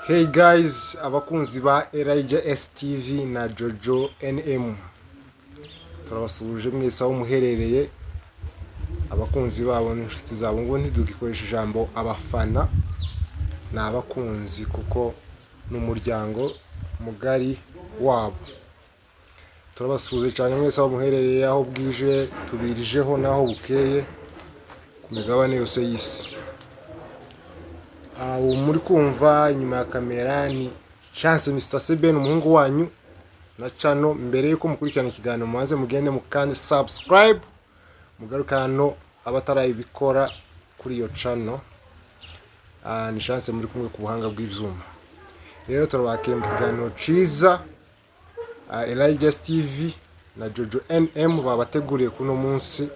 Hey guys, abakunzi ba Elijah STV na Jojo NM, turabasuhuje mwese aho muherereye, abakunzi babo n'inshuti zabo. Ngo ntidugikoresha ijambo abafana, ni abakunzi kuko ni umuryango mugari wabo. Turabasuhuje cyane mwese aho muherereye, aho bwije tubirijeho n'aho bukeye, ku migabane yose y'isi. Ubu muri kumva inyuma ya kamera ni Chance Mr Seben, umuhungu wanyu na channel. Mbere yuko mukurikirana ikiganiro, mubanze mugende mukande subscribe, mugaruke hano abatarabikora kuri iyo channel. Ni Chance muri kumwe ku buhanga bw'ibyuma. Rero turabakira mu kiganiro ciza Elijah TV na Jojo NM babateguriye kuno munsi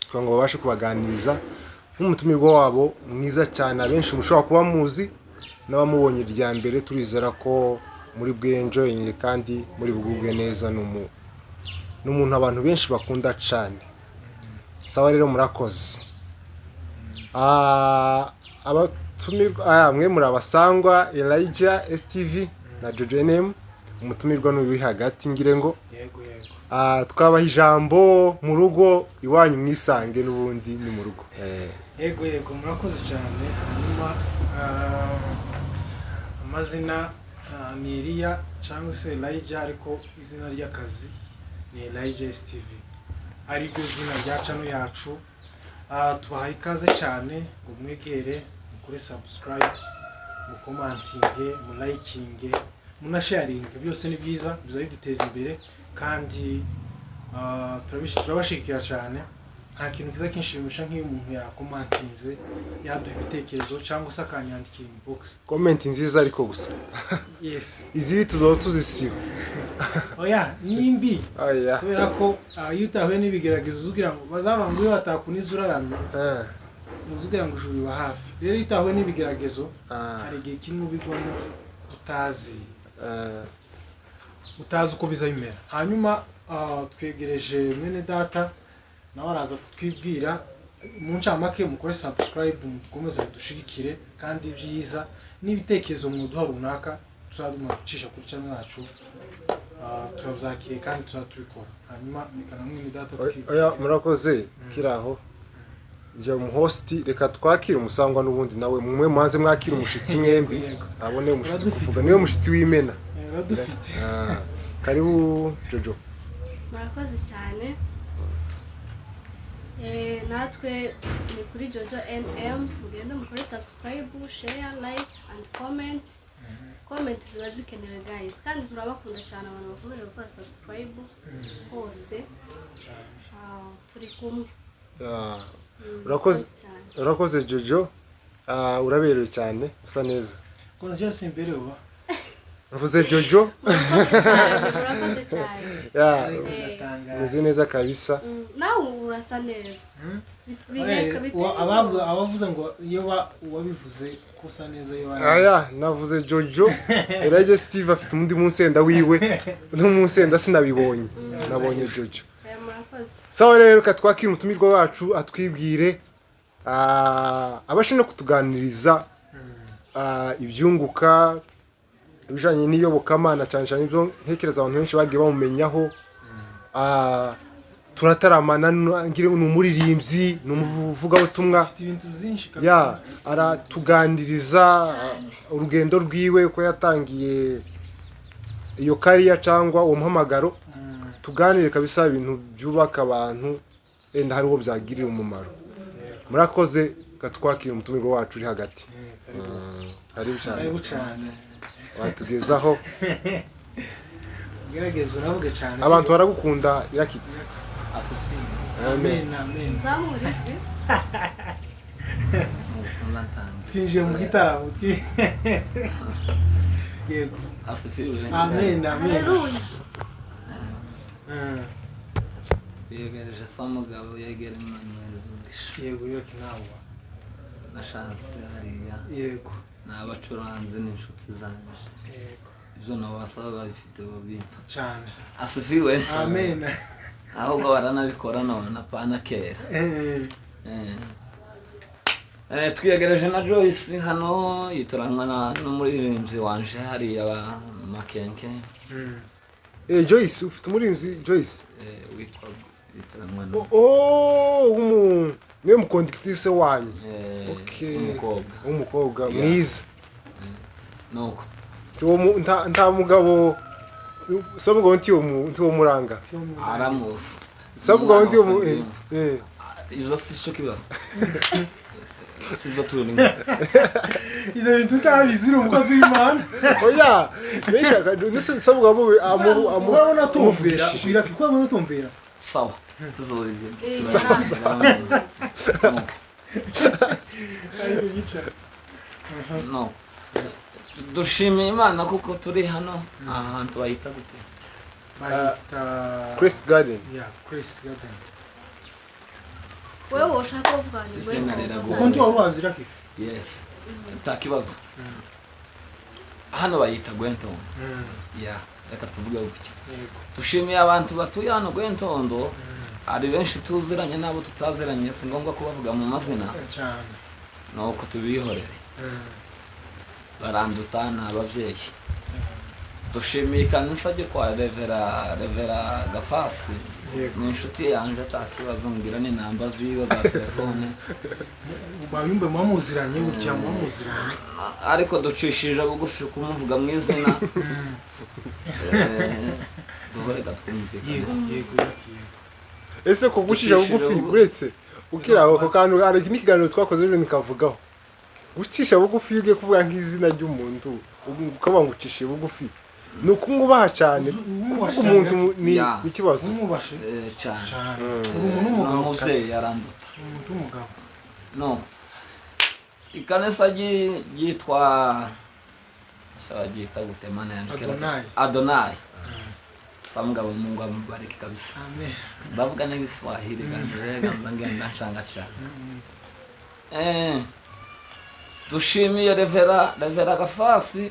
kugira ngo babashe kubaganiriza nk'umutumirwa wabo mwiza cyane, abenshi mushobora kuba muzi n'abamubonye irya mbere. Turizera ko muri bwenjoyinge kandi muri bugubwe neza. Ni umuntu abantu benshi bakunda cyane. Sawa rero, murakoze. Abatumirwa, mwe muri abasangwa Elijah STV na Jojo NM. Umutumirwa ni uri hagati, ngire ngo Yego. Twabaha ijambo mu rugo iwanyu, mwisange n'ubundi ni mu rugo. Yego, murakoze cyane. Hanyuma amazina ni Eliya cyangwa se Elijah, ariko izina ry'akazi ni Elijah STV, ariryo zina rya channel yacu. Tubahaye ikaze cyane ngo mwegere mukore subscribe, mucommentinge, mulikinge, munasharinge. Byose ni byiza, biza biduteza imbere kandi turabashigikira cyane. Nta kintu kiza kinshimisha nk'iyo umuntu yacommentinze, yaduha ibitekerezo cyangwa se akanyandikira inbox. Comment nziza ariko gusa. Yes. Izibi tuzaba tuzisiba. Oya, nimbi. Oya. Kubera ko iyo utahuye n'ibigeragezo, ugira ngo bazaba ngo iyo batakuniza uraramye, uzugira ngo ijuru riba hafi. Rero iyo utahuye n'ibigeragezo, hari igihe kimwe ubigwamo utazi, utazi uko biza bimera. Hanyuma twegereje mwene data, nawe araza kutwibwira. Mu ncamake, mukore subscribe, mukomeze mudushigikire, kandi byiza n'ibitekerezo mwaduha runaka tuzaduma ducisha kuri channel yacu. Turabyakiriye kandi tuzatubikora. Hanyuma reka na mwene data twibwire. Oya, murakoze. Kiraho jya umuhost, reka twakire umusangwa n'ubundi nawe. Mwe muhanze mwakire umushitsi mwembi. Yego. Abone umushitsi Uradufite. kuvuga, niwe mushitsi w'imena. Uradufite. Karibu Jojo. Murakoze cyane. Natwe ni kuri Jojo NM, mugende mukore subscribe, share, like and comment. Comment ziba zikenewe guys, kandi turabakunda cyane abantu bakomeje gukora subscribe hose. Turi kumwe. Urakoze. Asante cyane. Urakoze Jojo. Uraberewe cyane, usa neza. Ko njye simbere uba. Mvuze Jojo. Murakoze cyane, murakoze cyane. Ya. Ariko ndatangaye. Umeze neza kabisa. Nawe urasa neza. Biheka biteye ubwoba. Abavuze ngo iyo uwabivuze ko usa neza iyo Aya, navuze Jojo. Elijah Steve afite undi munsenda wiwe, n'umunsenda sinabibonye, nabonye Jojo. Murakoze. Sawa rero, reka twakire umutumirwa wacu atwibwire, abashe no kutuganiriza ibyunguka ibijyanye n'iyobokamana, cyane cyane ibyo ntekereza abantu benshi bagiye bamumenyaho. Turataramana, ngira ni umuririmbyi, ni umuvugabutumwa. Afite ibintu byinshi kabisa. Ya, aratuganiriza urugendo rwiwe, uko yatangiye iyo career cyangwa uwo muhamagaro. Tuganire kabisa ibintu byubaka abantu, wenda hari uwo byagirira umumaro. Murakoze. Reka twakire umutumirwa wacu uri hagati. Karibu. Karibu cyane. Karibu cyane. Watugezaho. Gerageza unavuge cyane. Abantu baragukunda iraki. Asifiwe. Amen. Amen, amen. Zamura ijwi. Twinjiye mu gitaramo yego. Asifiwe. Amen, amen. Haleluya. Yegereje Samugabo, yegera Emmanuel Zungisha. Yego, yoke nawe. Na Chance hariya. Yego. N'abacuranzi n'inshuti zanje. Yego. Ibyo nabo basaba babifite bobimpa. Cyane. Asifiwe. Amen. Ahubwo baranabikora none, apana kera. Twiyegereje na Joyce hano yitoranwa n'umuririmbyi wanje hariya ba Makenke. Joyce, ufite umuririmbyi Joyce? Witwa yitoranwa na Oh, niwe muconductrice wanyu? Okay. Umukobwa. W'umukobwa. Yeah. Mwiza. Nuko. Nta mugabo sabugabo ntiwo muranga. Aramuzi. Sabugabo Umwana ntiwo wose ndimva. Ivyo si cyo kibazo, sibyo turimo. Ibyo bintu utabizi uri umukozi w'Imana. Oya, nishaka nese sabugabo amu Urabona tumvira. amuvugishije. Iraki ko urabona tumvira. Sawa, tuzobigira. Sawa, sawa. Ariko yica. No, dushimiye Imana kuko turi hano aha hantu bahita gute? Bahita Christ Garden. Ya, Chris Garden. Wewe woshaka kuvuga ni Izina riragoye. Kuko nti wari wazi Iraki. Yes, nta kibazo, hano bayita Gwentondo. Ya, reka tuvuge gutyo. Yego. Dushimiye abantu batuye hano Gwentondo, hari benshi tuziranye n'abo tutaziranye, si ngombwa kubavuga mu mazina. Cyane. Nuko tubihorere. Baranduta ni ababyeyi. Dushimiye ikanisa ryo kwa Revera Gafasi. Yego. Ni inshuti yanjye, atakibazo, mbwira n'inamba ziwe za telefone. Bayumbe mwamuziranye burya mwamuziranye. Ariko ducishije bugufi kumuvuga mu izina. Duhore twumvikana. Yego, yego, Iraki, yego. Ese ko gucisha Gucisha bugufi, bugufi. uretse ukiri aho, ako kantu hari n'ikiganiro twakoze ejo nikavugaho gucisha bugufi. Iyo ugiye kuvuga nk'izina ry'umuntu ukaba ngo ucishe bugufi, ni ukumwubaha cyane. Umwubashe kuvuga umuntu cyane. ni Ya. ni ikibazo. Umwubashe Cyane. cyane. Eh, Uri umuntu w'umugabo ni umubyeyi, kabisa. yaranduta. Umuntu w'umugabo. No ikanisa ryitwa, ese baryita gute, Mana yanjye? Adonai. Adonai. Samugabo, Mungu amubariki kabisa. Amen. Ndavuga n'Ibiswahili kandi rega ngenda nshanga cyane. Dushimiye Revera Gafasi,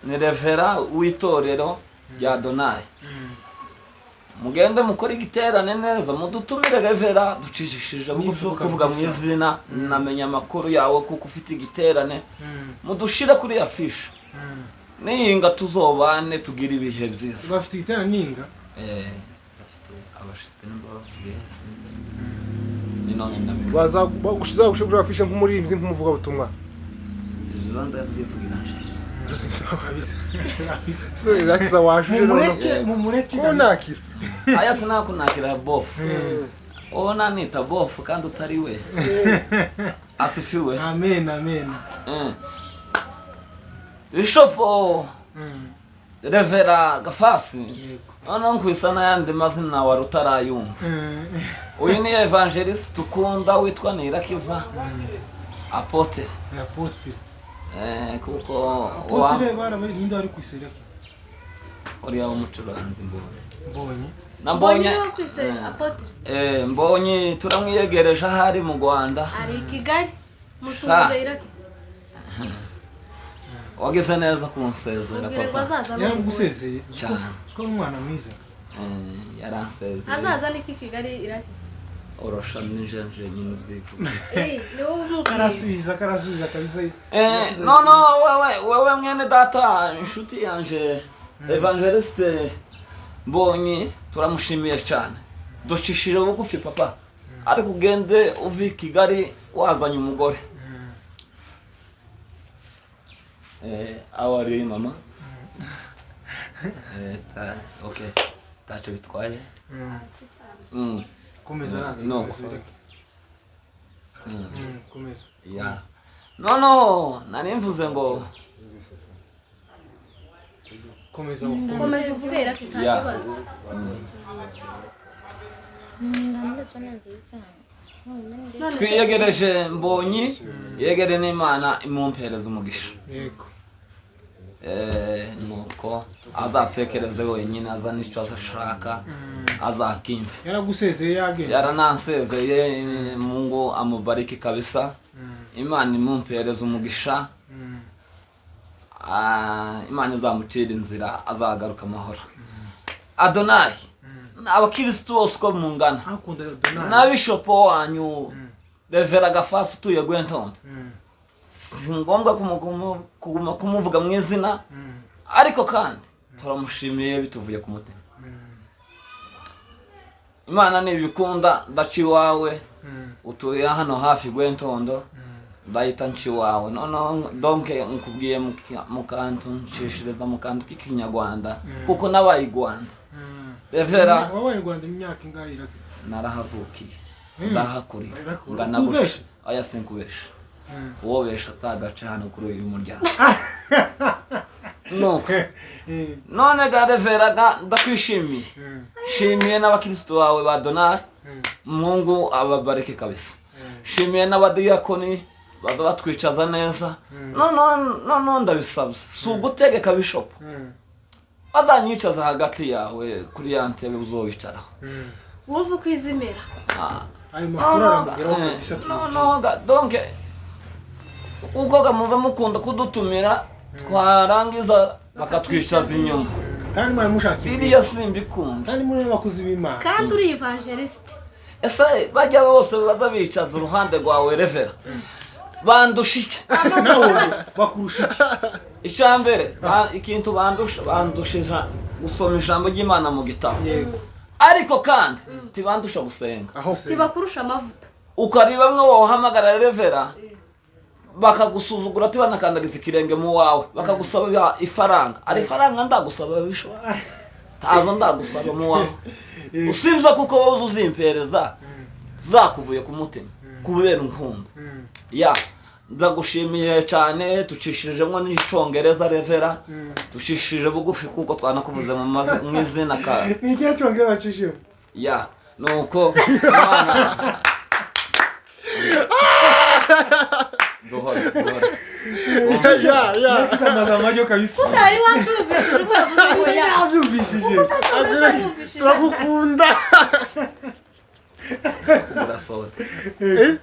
ni Revera w'itorero rya Adonai. Mugende mukore igiterane neza, mudutumire Revera. Ducishije bugufi Nibyo kuvuga mu kabisa. izina, namenya amakuru yawe kuko ufite igiterane, mudushire kuri afishe niyinga tuzobane tugire ibihe byiza. Bafite igiterane ninga. Bafite abashitsi nimba bavuye, sinzi, ni none ndabibona. Baza bagushiza kuri afishe nk'umuririmbyi, nk'umuvugabutumwa. Ivyo ndabyivugira nje. Kabisa. Kabisa. So irakiza wajuje noneho. Mumureke, mumureke. Ko nakira. Aya sinakunakira bofu, wowe nanita bofu kandi utari we. Asifiwe. Amen, amen. Bishopo Revera Gafasi. Yego. Noneho nkwisa n'ayandi mazina wari utarayumva. Uyu ni evangeliste ukunda witwa Nirakiza Apotre. Apotre. Kuko Apotre barabaye ninde wari ku Iraki? Uriya w'umucuranzi Mbonye. Mbonye. Na Mbonye Mbonye. niwe kwise Apotre. Mbonye turamwiyegereje ahari mu Rwanda. Ari i Kigali, musuhuze Iraki. Wagize neza kunsezera. Mubwire ngo Papa. azaza n'umugore. Yaragusezeye. Cyane. Siko ari umwana mwiza. Yaransezeye. Azaza niki Kigali, Iraki? Orosha ninjenje nyine ubyivuga. Ni wowe umubwiye. Karasubiza, karasubiza kabisa. No, wewe mwene data, inshuti yanje evangeliste Mbonyi, turamushimiye cyane. Ducishije bugufi papa, ariko ugende uva i Kigali wazanye umugore. Aho ari mama. Okay, ntacyo bitwaye. Komeza natwe. No. Komeza Iraki. Komeza. Ya, no, nari mvuze ngo Komeza, komeza. Komeza uvuge Iraki, nta Ya. kibazo. None se Twiyegereje Mbonyi, yegere n'Imana imumpereza umugisha. Yego. Nuko azatekereze wenyine, azane icyo ashaka, azakimpe. Yaragusezeye yagenda. Yaranansezeye. Mungu amubariki kabisa. Imana imumpereza umugisha. Imana izamucira inzira, azagaruka amahoro. Adonayi, abakirisitu bose uko mungana Ntakunda Adonai. na bishopo wanyu. Revera Gafasi utuye Gwentonde, si ngombwa kuguma kumuvuga mu izina, ariko kandi turamushimiye bituvuye ku mutima. Imana nibikunda ndaca iwawe, utuye hano hafi Gwentondo, ndahita nca iwawe. Noneho donc nkubwiye mu kantu nshishiriza mu kantu k'ikinyarwanda, kuko nabaye i Rwanda. Revera, Wabaye i Rwanda imyaka ingahe, Iraki? Narahavukiye, ndahakurira. Urakurira. Ngana gutya. Utubeshe? Oya, sinkubesha. Uwo besha atagace hano kuri uyu muryango. Nuko none ga Revera ga ndakwishimiye, shimiye n'abakristo bawe ba Donari, Mungu ababareke kabisa. Shimiye n'abadiyakoni baza batwicaza neza. Noneho ndabisabye, si ugutegeka bishopu, bazanyicaza hagati yawe kuri ya ntebe uzowicaraho. Wumva uko izimera. Ah. Ayo makuru aramugeraho kabisa. Noneho ga donc uko ga muza mukunda kudutumira, twarangiza bakatwicaza inyuma. Kandi mwari mushaka ibintu. Biriya simbikunda. Kandi muri abakozi b'Imana. Kandi uri evangeliste. Ese bajya bose baza bicaza uruhande rwawe, Revera, bandusha iki? Nawe bakurusha iki? Icya mbere, ikintu bandusha gusoma ijambo ry'Imana mu gitabo. Yego. Ariko kandi ntibandusha gusenga. Aho. Ntibakurusha amavuta. Ukari bamwe wohamagara Revera, bakagusuzugura, tibanakandagiza ikirenge mu wawe, bakagusaba ifaranga. Ari ifaranga ndagusaba, bisho tazo ndagusaba mu wawe, usibye kuko wowe uzimpereza zakuvuye ku mutima kubera unkunda. Ya, ndagushimiye cyane. Tucishijemo n'icyongereza, Revera, ducishije bugufi kuko twanakuvuze mu izina ka Ni ikihe cyongereza wacishijemo? Ya, nuko Imana duhore duhore. Ya. Sinakize amajyo kabisa. Utari wabyumvise uri kuvuga ngo ya. Nabyumvishije. Agire, turagukunda. Kugura soda. Eh?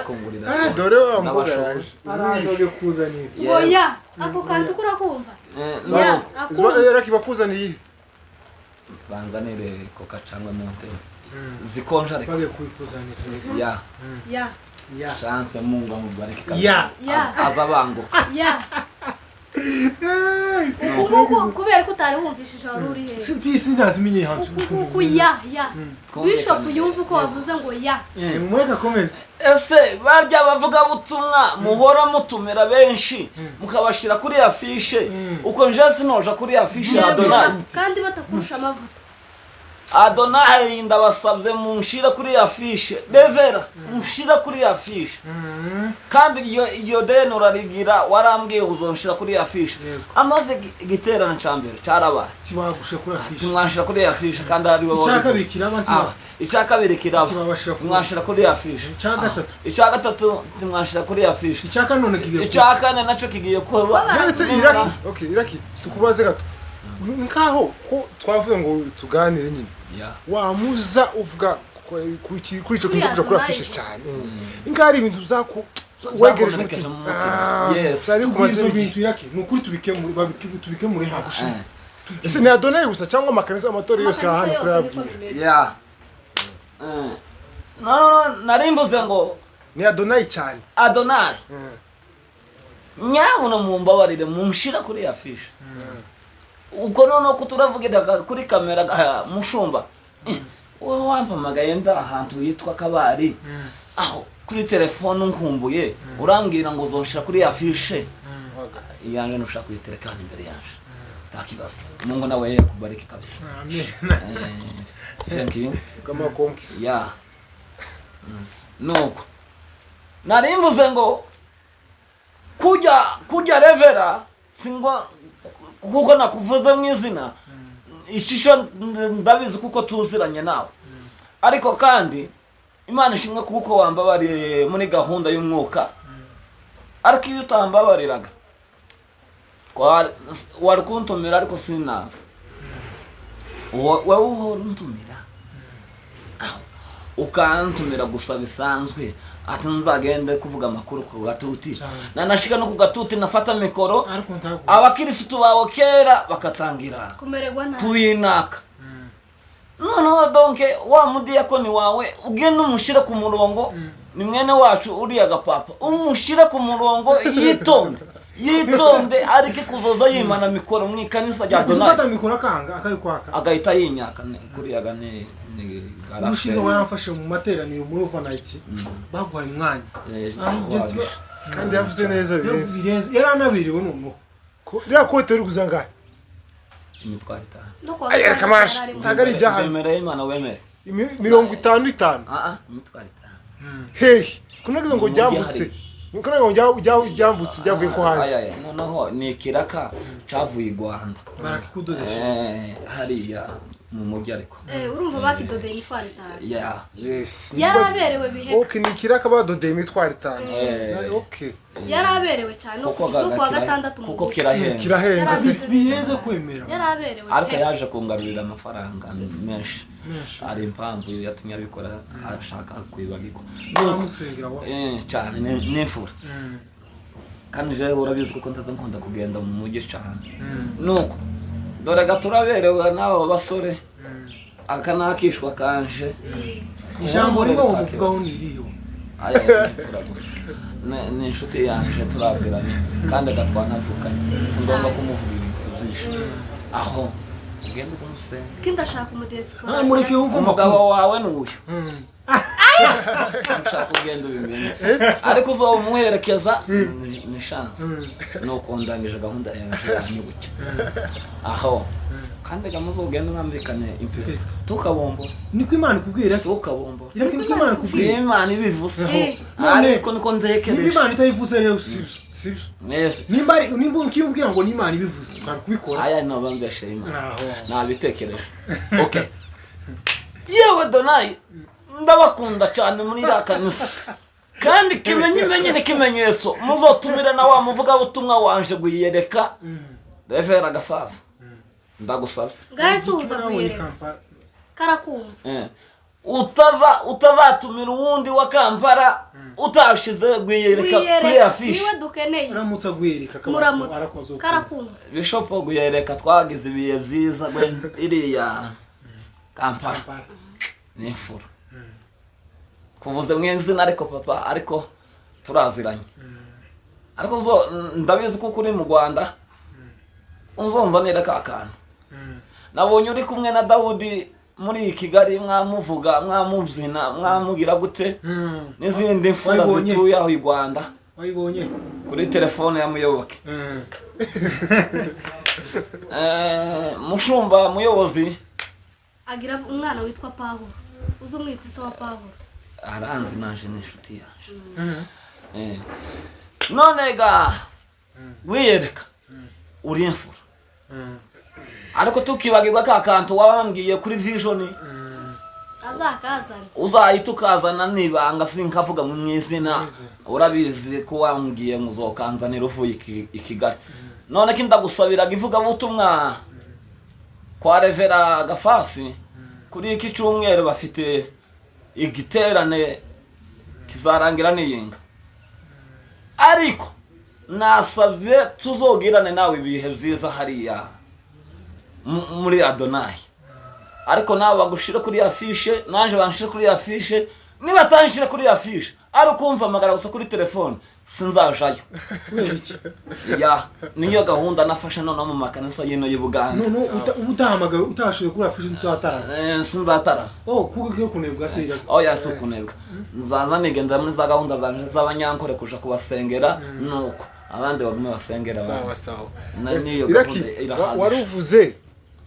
Kungurira Ah, soda. dore wa mukobwa Ndabashoboye. araje. Araza agiye kukuzanira. Ngo ya, ako kantu kurakumva. No. Ya, akumva. Raki bakuzaniye. Banzanire coca cyangwa monte zikonja reka. Bagiye kubikuzanira. Ya. Ya. Ya. Chance, Mungu amubariki kabisa. Ya. Ya. Azabanguka. Ya, uku nguku kubera ko utari wumvishije, wari uri hehe? Si ntazimenye hantu. Uku nguku, ya ya. Twumvikane. Bishop yumva uko wavuze ngo ya. Mumureke akomeze. Ese barya bavugabutumwa muhora mutumira benshi mukabashyira kuri affiche, uko nje sinoja kuri affiche ya Adonai? Kandi batakurusha amavuta. Adonai, ndabasabye munshira kuri affiche. Revera, munshira kuri affiche. Kandi iyo deni urarigira, warambwiye uzonshira kuri affiche. Yego. Amaze igiterane ca mbere carabaye. Tibagushe kuri affiche. Timwanshira kuri affiche kandi ari wowe Icya wabivuze. kabiri kiraba, Icya kabiri kiraba. Tibabashira Timwanshira kuri affiche. Icya gatatu. Icya gatatu timwanshira kuri affiche. Icya kane none kigiye kuba. Icya kane nacyo kigiye kuba. None se Iraki, okay, Iraki, tukubaze gato. Nkaho ko twavuze ngo tuganire nyine. Ya. Wamuza uvuga kuri icyo kintu cyo kuja kuri affiche cyane. Inka hari ibintu zaku wegereje Zakomerekeje umutima. mu mutima. Ah, Yes. byari Tubwire kumaze ibyo iki? bintu, Iraki, ni ukuri tubikemure, tubikemure hano. Ese ni Adonai gusa cyangwa amakanisa, amatorero yose Amakanisa hano yose kurayabwira? niko bimeze. Ya. No, no, no, nari mvuze ngo Ni Adonai cyane. Adonai, nyabuna mumbabarire munshira kuri affiche. Uko noneho ko turavugira kuri kamera, mushumba, wowe wampamagaye nda ahantu hitwa Kabari, aho kuri telefone nkumbuye, urambwira ngo uzonshira kuri affiche. Iyanje nushaka kuyitereka hano imbere yanje, nta kibazo. Mungu nawe yakubariki kabisa. Amen. Thank you. Kama konkisi. Ya. Nuko nari mvuze ngo kujya Revera, singo kuko nakuvuze mu izina ishisho, ndabizi kuko tuziranye nawe. Ariko kandi Imana ishimwe kuko wambabariye muri gahunda y'umwuka. Ariko iyo utambabariraga wari kuntumira, ariko sinaza. Wowe uhora untumira, aho ukantumira gusa bisanzwe, ati nzagende kuvuga amakuru ku gatuti. Cyane. Nanashika no ku gatuti nafata mikoro, Ariko ntabwo abakirisitu bawe kera bakatangira Kumererwa nabi. kuyinaka. Noneho donc wa mudiyakoni wawe ugende umushyire ku murongo, ni mwene wacu uriya gapapa, umushyire ku murongo, yitonde yitonde, areke kuzoza yimana mikoro mu ikanisa rya Ufata Donayi, mikoro akanga akayikwaka. Agahita yinyaka kuriya ga ni Ubushize garaferi. waramfashe mu materaniro muri overnight, baguhaye umwanya. Ah, Wabishe. Kandi yavuze neza birenze. Birenze, yari anaberewe noneho. Ririya kote uri kuza angahe? Imitwaro 50. No kuwa Ay, reka gatandatu mashe. yari arimo. Ntabwo ari ijya hano. Wemere Imana, wemere. 55. Ah ah, imitwaro 50. Hehe, kunagize ngo Mu mujyi. ryambutse, kunagize ngo ryambutse ryavuye ko hanze. Aya, aya, noneho ni ikiraka cavuye i Rwanda. Barakikudodesha. Hariya mu mujyi ariko. Urumva bakidodeye imitwaro 50. Ya. Yes. Yari aberewe biheka. Okay, ni ikiraka badodeye imitwaro 50. Okay. Yari aberewe cyane no Kuko kuwa gatandatu mu kuko mujyi. kirahenze. Kirahenze pe. Birenze kwemera. Yari aberewe Ariko pe. yaje kungarurira amafaranga menshi. Menshi. Hari impamvu yatumye abikora, ashaka kwibagirwa. Bamusengera wa. Cyane n'imfura. Kandi jewe urabizi kuko ntaza nkunda kugenda mu mujyi cyane. Nuko dore ga turaberewe n'aba basore, aka nakishwa kanje. Ijambo rimwe Ubu bamuvugaho ni iriyo? Aya ni imfura gusa. Ni inshuti yanje, turaziranye kandi agatwanavukanye, si ngombwa kumuvuga ibintu byinshi, aho ugenda ukumusenga. Ko ndashaka umudiyasipora. Ah, mureke wumve Umugabo amakuru. wawe ni uyu. Ushaka ugenda ubimenye, ariko uzoba umuherekeza ni chance. Nuko ndangije gahunda yanje yanyu gutya aho, kandi ga muzogende mwambikane impeta, tukabombora. Niko Imana ikubwira. Tukabombora. Ireke, niko Imana Si ikubwira. Imana ibivuze. None- Ariko niko Niba ntekereje. Imana itayivuze rero, sibyo, sibyo. Mwese. Nimba ari nimba ukiyubwira ngo n'Imana ibivuze, twari kubikora. Aya noba mbeshe Imana. Aho. Nabitekereje. Okay, yewe Donayi, ndabakunda cyane muri iriya kanisa, kandi kimenyimenyi n'ikimenyetso muzotumire na wa muvugabutumwa wanje guyereka revera gafasi, ndagusabye. Ngahe suhuza Nabonye kuyereka. Kampala. Karakumva. Utazatumira uwundi wa Kampala utashize gwiyereka kuri Wiyereka afishe. niwe dukeneye. Uramutse agwereka akaba Muramutse arakoze uko. karakumva. Bishopo guyereka, twagize ibihe byiza gwe iriya Kampala. Kampala. Ni imfura kuvuze mu izina, ariko papa, ariko turaziranye, ariko zo ndabizi kuko uri mu Rwanda uzonzanire ka kantu. Nabonye uri kumwe na Dawudi muri Kigali, mwamuvuga, mwamubyina, mwamugira gute, n'izindi mfura Wabibonye? zituye aho i Rwanda. Wayibonye? Kuri telefone ya Muyoboke. Mushumba muyobozi. Agira umwana witwa Pawulo, uzi umwita ise wa Pawulo. Aranzi naje, ni inshuti yanje. None ga wiyereka uri imfura, ariko tukibagirwa ka kantu wabambwiye kuri vision. Azakazana. Uzahita ukazana nibanga, sinkavuga mu izina. Mw'izina. Urabizi ko wambwiye ngo uzokanzanira uvuye i Kigali. None ko ndagusabiraga ivugabutumwa kwa revera Gafasi kuri iki cyumweru, bafite igiterane kizarangira niyinga, ariko nasabye tuzogirane nawe ibihe byiza hariya muri Adonayi, ariko nawe bagushire kuri ya fishe, naje banshire kuri ya fishe. Niba atanshire kuri ya fishe, ari ukumpamagara gusa kuri telefone, sinzajayo. Kubera iki? Ya, niyo gahunda nafashe noneho mu makanisa y'ino y'i Buganda. None uba utahamagawe, utashoboye kuri afishe, ntuzatarama? Sinzatarama. Oh, kuko ugiye kunebwa se iraga? Oya, si ukunebwa, nzaza nigendera muri za gahunda zanje z'abanyankore, kuja kubasengera, nuko abandi bagume basengera abandi. Sawa sawa. Niyo Iraki, gahunda irahagije. waruvuze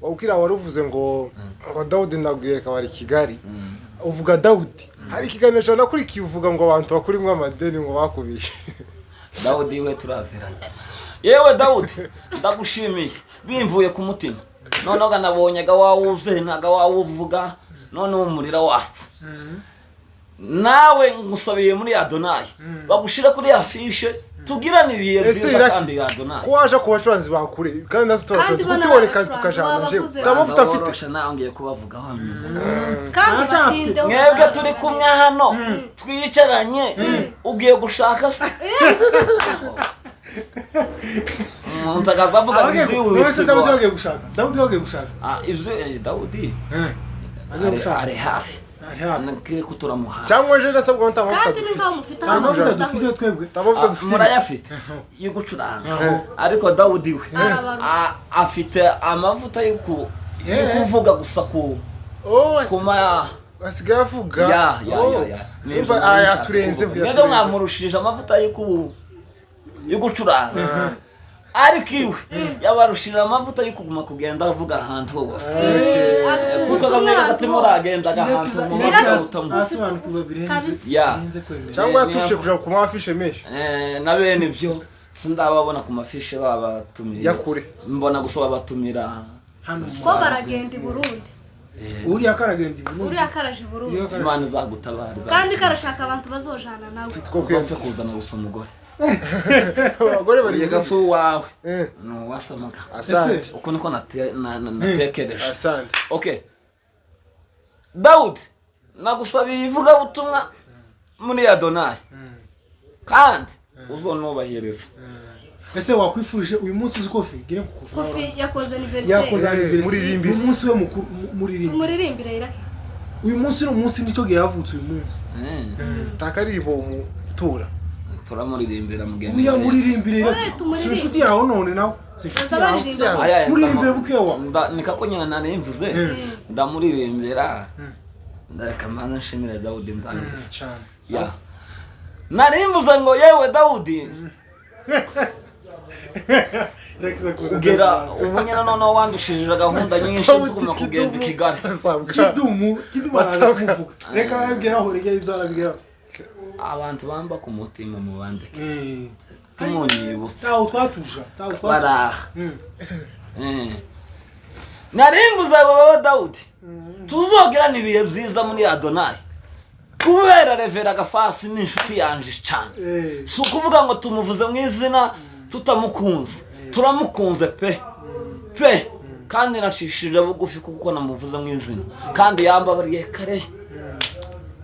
wabwira, waruvuze ngo Dawudi nabwireka bari Kigali, uvuga Dawudi, hari ikiganiro cyane nakurikiye uvuga ngo abantu bakurimwo amadeni ngo bakubishe. Dawudi we turaziranye. Yewe Dawudi, ndagushimiye bimvuye ku mutima. Noneho ga nabonye ga wawubyina, ga wawuvuga, noneho umuriro watse. Nawe ngusabiye muri Adonayi bagushire kuri afishe, tugirane ibihe Ese byiza. Iraki, Kandi Adonayi ko waje ku bacuranzi bakure kandi natwe Kandi tubacuranzi bo ni kutuboreka abacuranzi, tukajana baba jewe bavuze. nta mavuta afite. Ndaborosha, nawe ngiye kubavugaho nyuma. Kandi Aracyafite. batinde. Mwebwe turi kumwe hano twicaranye, ugiye gushaka se umuntu akaza avuga ngo None se Dawudi ibyihutirwa. bagiye gushaka? Dawudi bagiye gushaka? Ah, ibyo Dawudi. Agiye Ari gushaka. ari hafi. Ari hafi. Nakiri ko turamuha. Cyangwa je ndasabwa ngo nta mavuta Kandi ni dufite. nkaho mufite Nta mavuta amavuta. dufite twebwe. Nta mavuta dufite. Murayafite yo gucuranga, ariko Dawudi we Arabarusha. afite amavuta yo yo kuvuga gusa ku Oh, kuma asigaye avuga. Ya ya. Oh. Ya ya. Umva, ah, yaturenzeho, Mwebwe yaturenzeho. mwamurushije amavuta yo gucuranga, ariko iwe yabarushije amavuta yo kuguma kugenda avuga ahantu hose, kuko kamwe gati muragendaga ahantu mu mavuta. Arasobanukirwa birenze. Kabisa. Ya. Birenze kwemera. Cyangwa yatushe kuja ku mafishe menshi. Na bene ibyo sindababona ku mafishe babatumiye. Ya kure. Mbona gusa babatumira. Hano mu Ko baragenda i Burundi. Uriya karagenda i Burundi. Uriya karaje i Burundi. Uriya karaje. Imana izagutabara. Kandi karashaka abantu bazojana nawe. Two Uzapfe kwiyandikisha. kuzana gusa umugore. Abagore bari Yega si uwawe, Eh, ni uwasamaga. asante. Uko niko natekereje. Asante. Okay, Dawudi, nagusabiye ivugabutumwa muri Adonayi kandi uzonubahiriza. Ese wakwifurije uyu munsi uzi Kofi ngire kukuva. Kofi yakoze anniversaire. Yakoze anniversaire. Muririmbire. Ni umunsi we mukuru, muririmbire. Tumuririmbire Iraki. Uyu munsi ni umunsi nicyo gihe yavutse uyu munsi. Takaririmbo umutura. Turamuririmbira mugenzi Uriya wa Yesu. muririmbire. Oye, Iraki. tumuririmbire. Si inshuti yawe none nawe si inshuti Baza yawe. baririmba. Yawe. Aya, Muririmbire bukeya wa. Nikako nyina nari mvuze ndamuririmbira. Ndeka manza nshimire Dawudi ndangiza. Cyane. Ya, nari mvuze ngo yewe Dawudi, ugera ubu nyine noneho wandushije gahunda nyinshi zo kuguma kugenda i Kigali. Asabwa. Kidumu, Kidumu araza Basabwa. kumuvuga. Reka arabigeraho, reka ibyo arabigeraho. Abantu bamba ku mutima mubandeke tumunyibutse. Tawo twatuja, tawo twatuja. Baraha. Nari mvuze ngo baba Dawudi, tuzogirana ibihe byiza muri Adonayi kubera Revera Gafasi ni inshuti yanje cyane. Si ukuvuga ngo tumuvuze mu izina tutamukunze, turamukunze pe pe, kandi nacishije bugufi kuko namuvuze mu izina kandi yambabariye kare.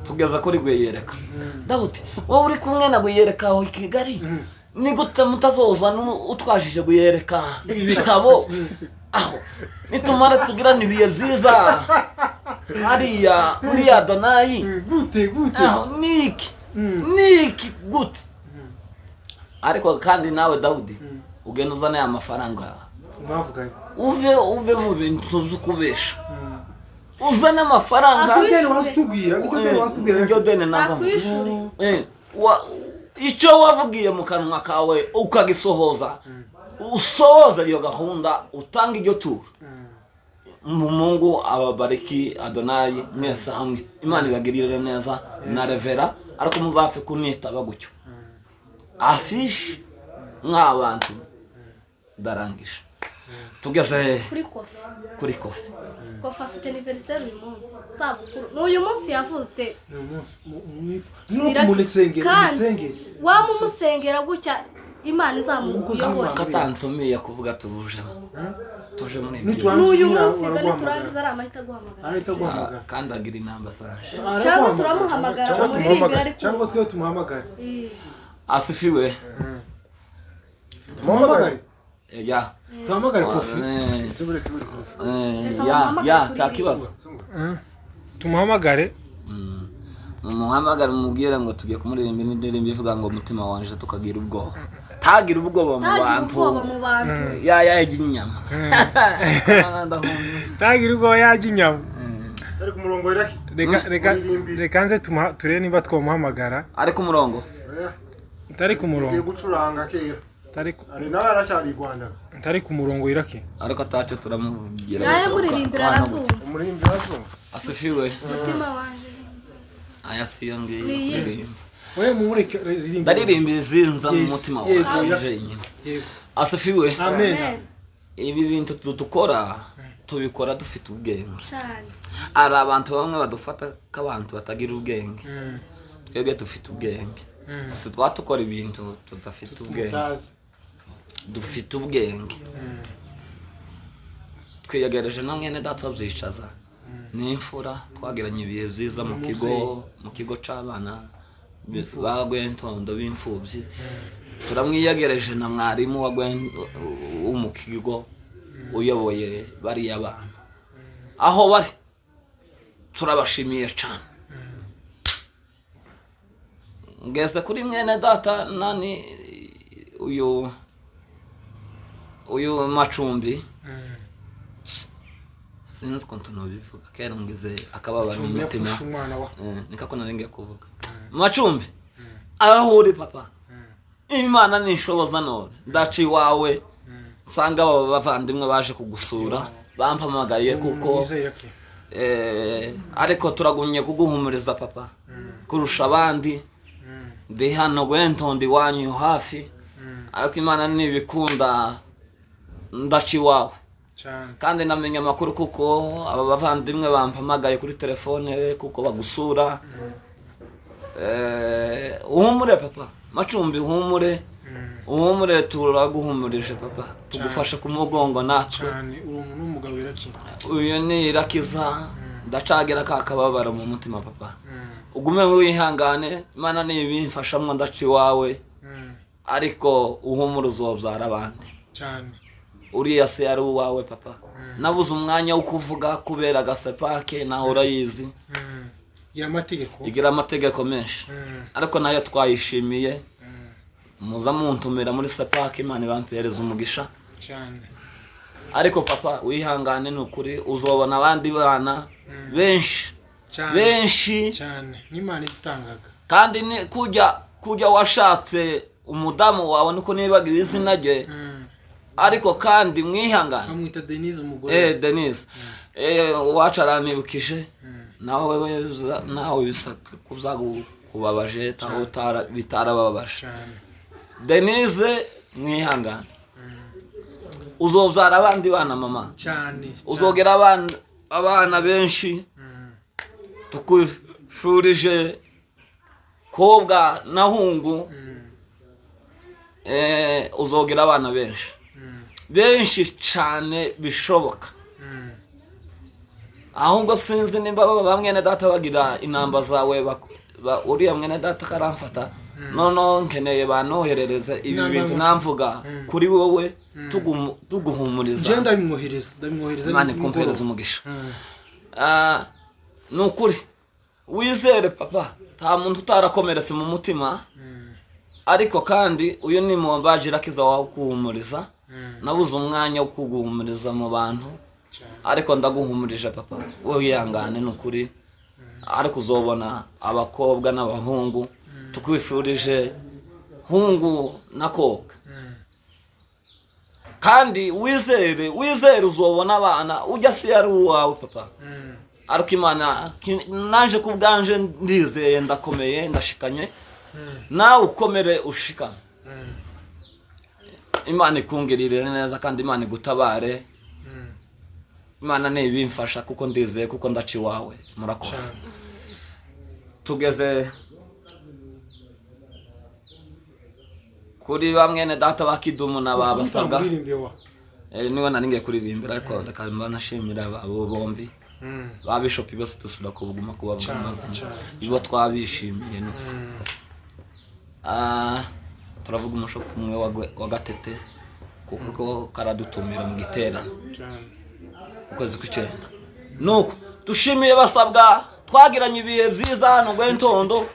Tugeza kuri Gwiyereka. Dawudi, wowe uri kumwe na Gwiyereka aho i Kigali, ni gute mutazoza utwajije Gwiyereka ibitabo aho nitumara tugirana ibihe byiza hariya muri Adonayi? Gute gute? Aho niki niki gute? Ariko kandi nawe Dawudi, ugenda uzane aya mafaranga Mwavuganye. Uve mu bintu byo kubesha, uzane amafaranga. Akwishure. Deni wasitubwira, niko deni wasitubwira. Iryo deni naza mvuga. Akwishure. Icyo wavugiye mu kanwa kawe ukagisohoza, usohoza iyo gahunda, utanga iryo turo. Mu Mungu ababariki Adonayi mwese hamwe, Imana ibagirire neza na Revera, ariko muzafe kunitaba gutyo afishi mw'abantu. Ndarangije, tugeze Kuri Kofi. Kuri Kofi. Kofi afite anniversaire uyu munsi. Sabukuru. Ni uyu munsi yavutse. Ni umunsi ni uko umusengera, Kandi umusengera. Wamumusengera gutya Imana Umukozi izamuyobora. w'Imana. Katantumiye kuvuga tubujemo tuje muri ibyo. Niturangiza Ni uyu uriya munsi baraguhamagara. niturangiza ari amahita aguhamagara. Arahita aguhamagara. Kandi agira inamba zanje. Cyangwa Araguhamagara. turamuhamagara Cyangwa muririmbire tumuhamagare. ariko. Cyangwa twe tumuhamagare. Asifiwe. Tumuhamagare. Ya. Tuhamagare Kofi. Zibure, zibure, zibure. Reka Ya bamuhamagare ya kuri nta iyi. kibazo. Tumuhamagare. Mumuhamagare mumubwire ngo tugiye kumuririmba indirimbo ivuga ngo umutima wanje tukagira ubwoba, tagira ubwoba mu Ntagira bantu. ubwoba mu bantu. Ya yajya inyama. Ndahumye. Tagira ubwoba yajya inyama. Ari ku murongo Iraki. Reka reka Muririmbire. reka nze turebe niba twamuhamagara. Ari ku murongo. Oya, Ntari ku Tugiye murongo. gucuranga kera. Ntari ku- Ari nawe aracyari i Rwanda. Ntari ku murongo Iraki. Ariko atacu turamuvugira. Nawe muririmbira arabyumva. Umuririmbyi azumva. Asifiwe. Umutima wanje. Aya siyo ngiyo Ni iyihe? kuririmba. We mumureke ririmba. Ndaririmba izinza mu Yes, mutima yego, wanjye yes. jenyine. Yego. Asifiwe. Amen. Amen. Ibi bintu dukora tubikora dufite ubwenge. Cyane. Hari abantu bamwe badufata k'abantu batagira ubwenge. Twebwe dufite ubwenge, si twatukora ibintu tudafite ubwenge. Tutazi. Dufite ubwenge, twiyegereje na mwene data byicaza ni imfura, twagiranye ibihe byiza mu kigo, mu kigo c'abana ba Gwentondo b'imfubyi. Turamwiyegereje na mwarimu wa wo mu kigo uyoboye bariya bana aho bari. Turabashimiye cyane. Ngeze kuri mwene data nani uyu Macumbi. Sinzi ukuntu nubivuga kera, ngize akababaro mu Macumbi mutima. yapfushe umwana wa Niko nari ngiye kuvuga. Macumbi, aho uri papa, Imana nishoboza none ndaca iwawe, nsanga aba bavandimwe baje kugusura bampamagaye kuko mwiza yake. Ariko turagumye kuguhumuriza papa kurusha abandi. Ndi hano gwentondo iwanyu hafi, ariko Imana nibikunda ndaca iwawe. Cyane. Kandi namenye amakuru kuko aba bavandimwe bampamagaye kuri telefone kuko bagusura. Uhumure papa Macumbi, uhumure, uhumure, turaguhumurije papa, tugufashe ku mugongo natwe. Cyane, uri umuntu w'umugabo Iraki. Uyu ni Irakiza, ndacagira ka kababaro mu mutima papa. Ugume wihangane, Imana nibimfashamwo ndaca iwawe, ariko uhumure, uzobyara abandi. Cyane. Uriya se yari uwawe papa. Nabuze umwanya wo kuvuga kubera agasepake, nawe urayizi. Gira amategeko. Igira amategeko menshi, ariko nayo twayishimiye. Muza muntumira muri sepake, Imana ibampereza umugisha. Cyane. Ariko papa wihangane, ni ukuri uzobona abandi bana benshi. Cyane. Benshi. Cyane, n'Imana izitangaga. Kandi ni kujya washatse umudamu wawe, niko nibagiwe izina rye, ariko kandi mwihangane. Bamwita Denise umugore. Denise, uwacu aranibukije nawe, nawe bisa kuzakubabaje taho bitarababaje. Cyane. Denise, mwihangane, uzobyara abandi bana mama. Cyane. Uzogera abana benshi. Tukwifurije kobwa na hungu. Uzogera abana benshi, benshi cyane bishoboka. Ahubwo sinzi nimba baba ba mwene data bagira inamba zawe, uriya mwene data karamfata, noneho nkeneye banoherereze ibi Inamba bintu ngufi. namvuga kuri wowe, tuguhumuriza. Njye ndabimwohereza Imana nimugoroba. ikumpereza umugisha. Ni ukuri wizere papa, nta muntu utarakomeretse mu mutima, ariko kandi uyu ni muwambaje Irakiza wawe kuhumuriza. Nabuze umwanya wo kuguhumuriza mu bantu, Cyane. ariko ndaguhumurije papa, wowe wihangane ni ukuri, ariko uzobona abakobwa n'abahungu. Tukwifurije hungu na kobwa. Kandi wizere, wizere, uzobona abana. Ujya si yari uwawe papa, ariko Imana naje ku bwanje ndizeye, ndakomeye, ndashikanye, nawe ukomere ushikame. Imana ikungirire neza kandi Imana igutabare. Imana ntibimfasha kuko ndizeye kuko ndaca iwawe. Murakoze. Cyane. Tugeze kuri ba mwene data ba Kidumu na ba Basabwa. Umuririmbyi wa Niwe nari ngiye kuririmbira, ariko reka mba nashimira abo bombi ba bishopi bose, dusubira kubuguma kubavuga Cyane, amazina. cyane. Ibo twabishimiye nuko turavuga umushopi umwe wa Gatete kuko karadutumira mu giterane Cyane. ukwezi kw'icyenda. Nuko dushimiye Basabwa, twagiranye ibihe byiza hano Gwentondo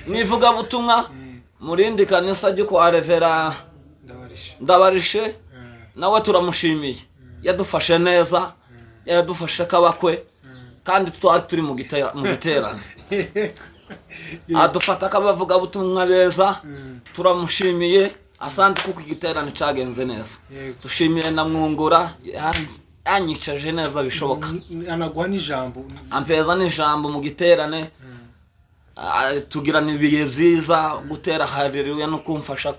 mu ivugabutumwa mu rindi kanisa ryo kwa Revera Ndabarisha. Ndabarishe. Nawe turamushimiye, yadufashe neza, yadufashe akabakwe, kandi twari turi mu giterane adufata akabavugabutumwa beza. Turamushimiye, asante, kuko igiterane cyagenze neza. Yego. Dushimiye na Mwungura, yanyicaje neza bishoboka. Anaguha n'ijambo. Ampeza n'ijambo mu giterane. Tugirana ibihe byiza, gutera haleluya no kumfasha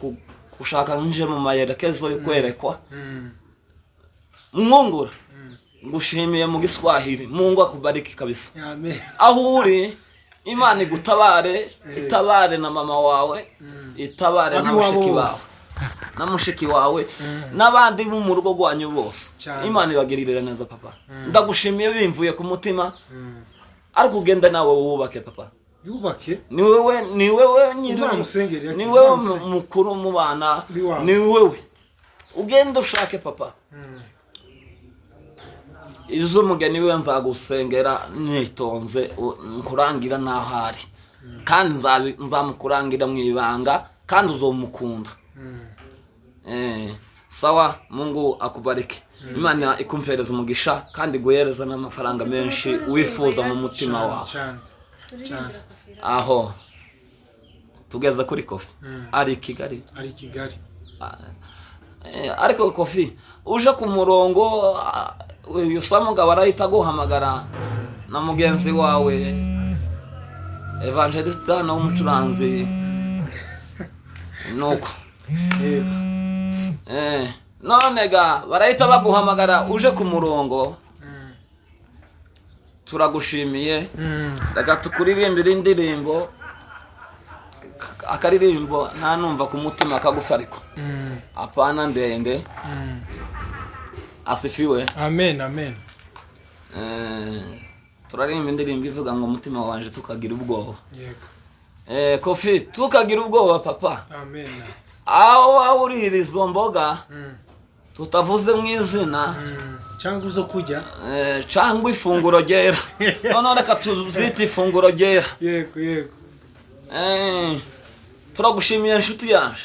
gushaka nje mu mayerekezo yo kwerekwa. Mwungura, ngushimiye mu Giswahili, Mungu akubariki kabisa. Amen. Aho uri Imana igutabare, itabare na mama wawe, itabare na Ab'iwabo mushiki bose. wawe na mushiki wawe n'abandi bo mu rugo rwanyu bose. Cyane. Imana ibagirire neza papa, ndagushimiye bimvuye ku mutima, ariko ugende nawe wubake papa. Yubake. Ni wewe, ni wewe nyiri Uzamusengere, ni wewe uzamusengere. mukuru mu bana. B'iwabo. Ni wewe ugende ushake papa. Iz'umugeni we nzagusengera nitonze, nkurangira n'aho ari, kandi nzamukurangira mu ibanga, kandi uzomukunda. Sawa, Mungu akubariki. Imana ikumpereza umugisha kandi iguhereza n'amafaranga menshi wifuza mu mutima wawe. Cyane. Turirimbira Kofi. Aho tugeze kuri Kofi, ari i Kigali. Ari i Kigali. Ariko Kofi uje ku murongo, uyu Samugabo arahita aguhamagara na mugenzi wawe Evangelista w'umucuranzi, nuko. Yego. None ga barahita baguhamagara uje ku murongo. Turagushimiye. Reka tukuririmbire indirimbo, akaririmbo nta numva ku mutima kagufi, ariko apana ndende. Asifiwe. Amen, amen. Turaririmba indirimbo ivuga ngo umutima wanje tukagira ubwoba. Yego. Kofi, tukagira ubwoba papa. Amen. Aho waba urira izo mboga tutavuze mu izina, cyangwa uzo kujya, cyangwa ifunguro ryera, noneho reka tuzite ifunguro ryera. Yego, yego. Turagushimiye inshuti yanje.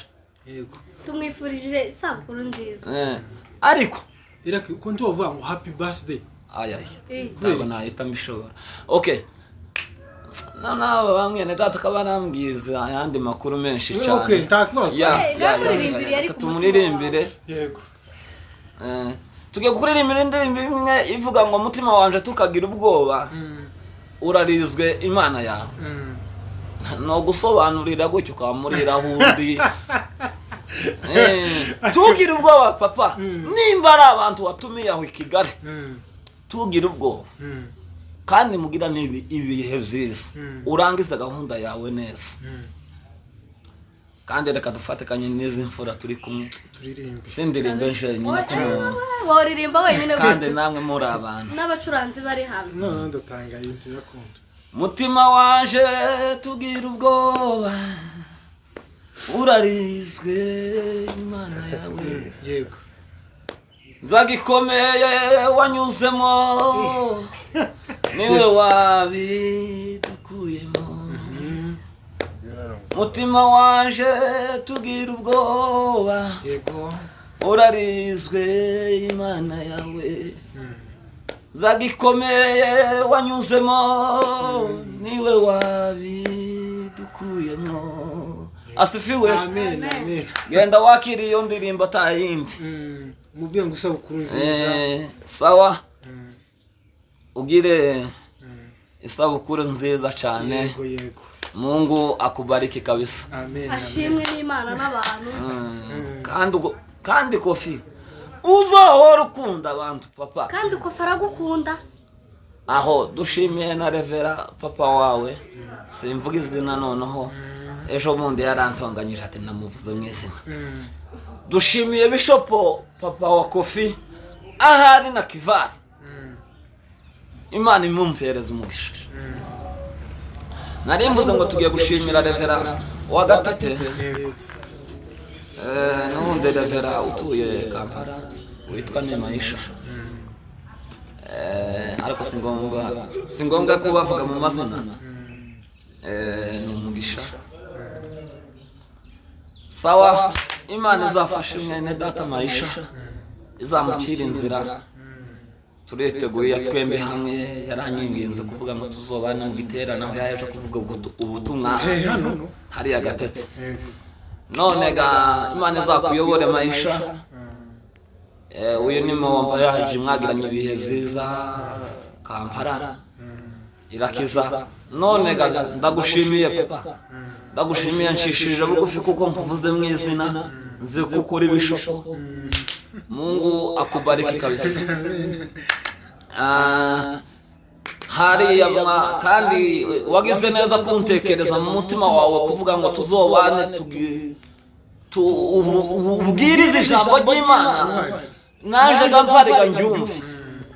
Yego. Tumwifurije isabukuru nziza. Ariko Iraki uko ntiwavuga ngo happy birthday? Ayayi. Eh, Ntabwo nahita mbishobora. Okay, noneho bamwe data akaba arambwiza ayandi makuru menshi cyane. Okay, nta kibazo. Ya, Eh, ya, ya, namuririmbire ya, ariko reka umutima. tumuririmbire. Yego. Tugiye kuririmbira indirimbo imwe ivuga ngo umutima wanje tukagira ubwoba, urarizwe Imana yawe. Ni ugusobanurira gutyo ukamuriraho undi. Tugire ubwoba papa, nimba ari abantu watumiye aho i Kigali, tugire ubwoba, kandi mugira n'ibi ibihe byiza, urangize gahunda yawe neza. Kandi reka dufatikanye n'izi mfura turi kumwe. Turirimbe. Sindirimbe jenyine ko Woririmba wenyine? Kandi namwe muri abantu. N'abacuranzi bari hamwe. None ndatangaye, turakunda. Mutima wanje tugira ubwoba, urarizwe Imana yawe. Yego. Zagikomeye wanyuzemo, niwe wabidukuyemo. Mutima wanje tugira ubwoba, Yego. urarizwe Imana yawe. Zagikomeye wanyuzemo, niwe wabidukuyemo. Asifiwe. Amen. Amen. Amen. Genda wakira iyo ndirimbo atayindi. Mubwire ngo isabukuru nziza. Sawa, ugire isabukuru nziza cyane. Yego, yego. Mungu akubariki kabisa. Amen, amen. Ashimwe n'Imana n'abantu. Kandi Kofi uzohora ukunda abantu papa. Kandi Kofi aragukunda. Aho dushimiye na revera papa wawe, simvuga izina, noneho ejo bundi yarantonganyije ati namuvuze mu izina. Dushimiye bishopo papa wa Kofi ahari na Kivari. Imana imumpereza umugisha. Nari mvuze ngo tugiye gushimira revera wa Gatete. Yego. N'ubundi revera utuye Kampala witwa Nimayisha. Ariko si ngombwa ko bavuga mu mazina. Ni umugisha. Sawa, Imana izafashe mwene data Mayisha, izamucira inzira. Turiteguye twembi hamwe. Yaranyinginze kuvuga ngo tuzobana mu giterane aho yaje kuvuga ubutumwa Hano. hariya Gatete. Yego. None ga Imana izakuyobore Mayisha. Uyu ni Momba yaje, mwagiranye ibihe byiza Kampala irakiza. None ga ndagushimiye papa, ndagushimiye nshishije bugufi kuko nkuvuze mu izina, nzi ko ukora ibishopo. Mungu akubariki kabisa. Hariya kandi wagize neza kuntekereza mu mutima wawe kuvuga ngo tuzobane, ubwirize ijambo ry'Imana, naje ngampariga ndyumve,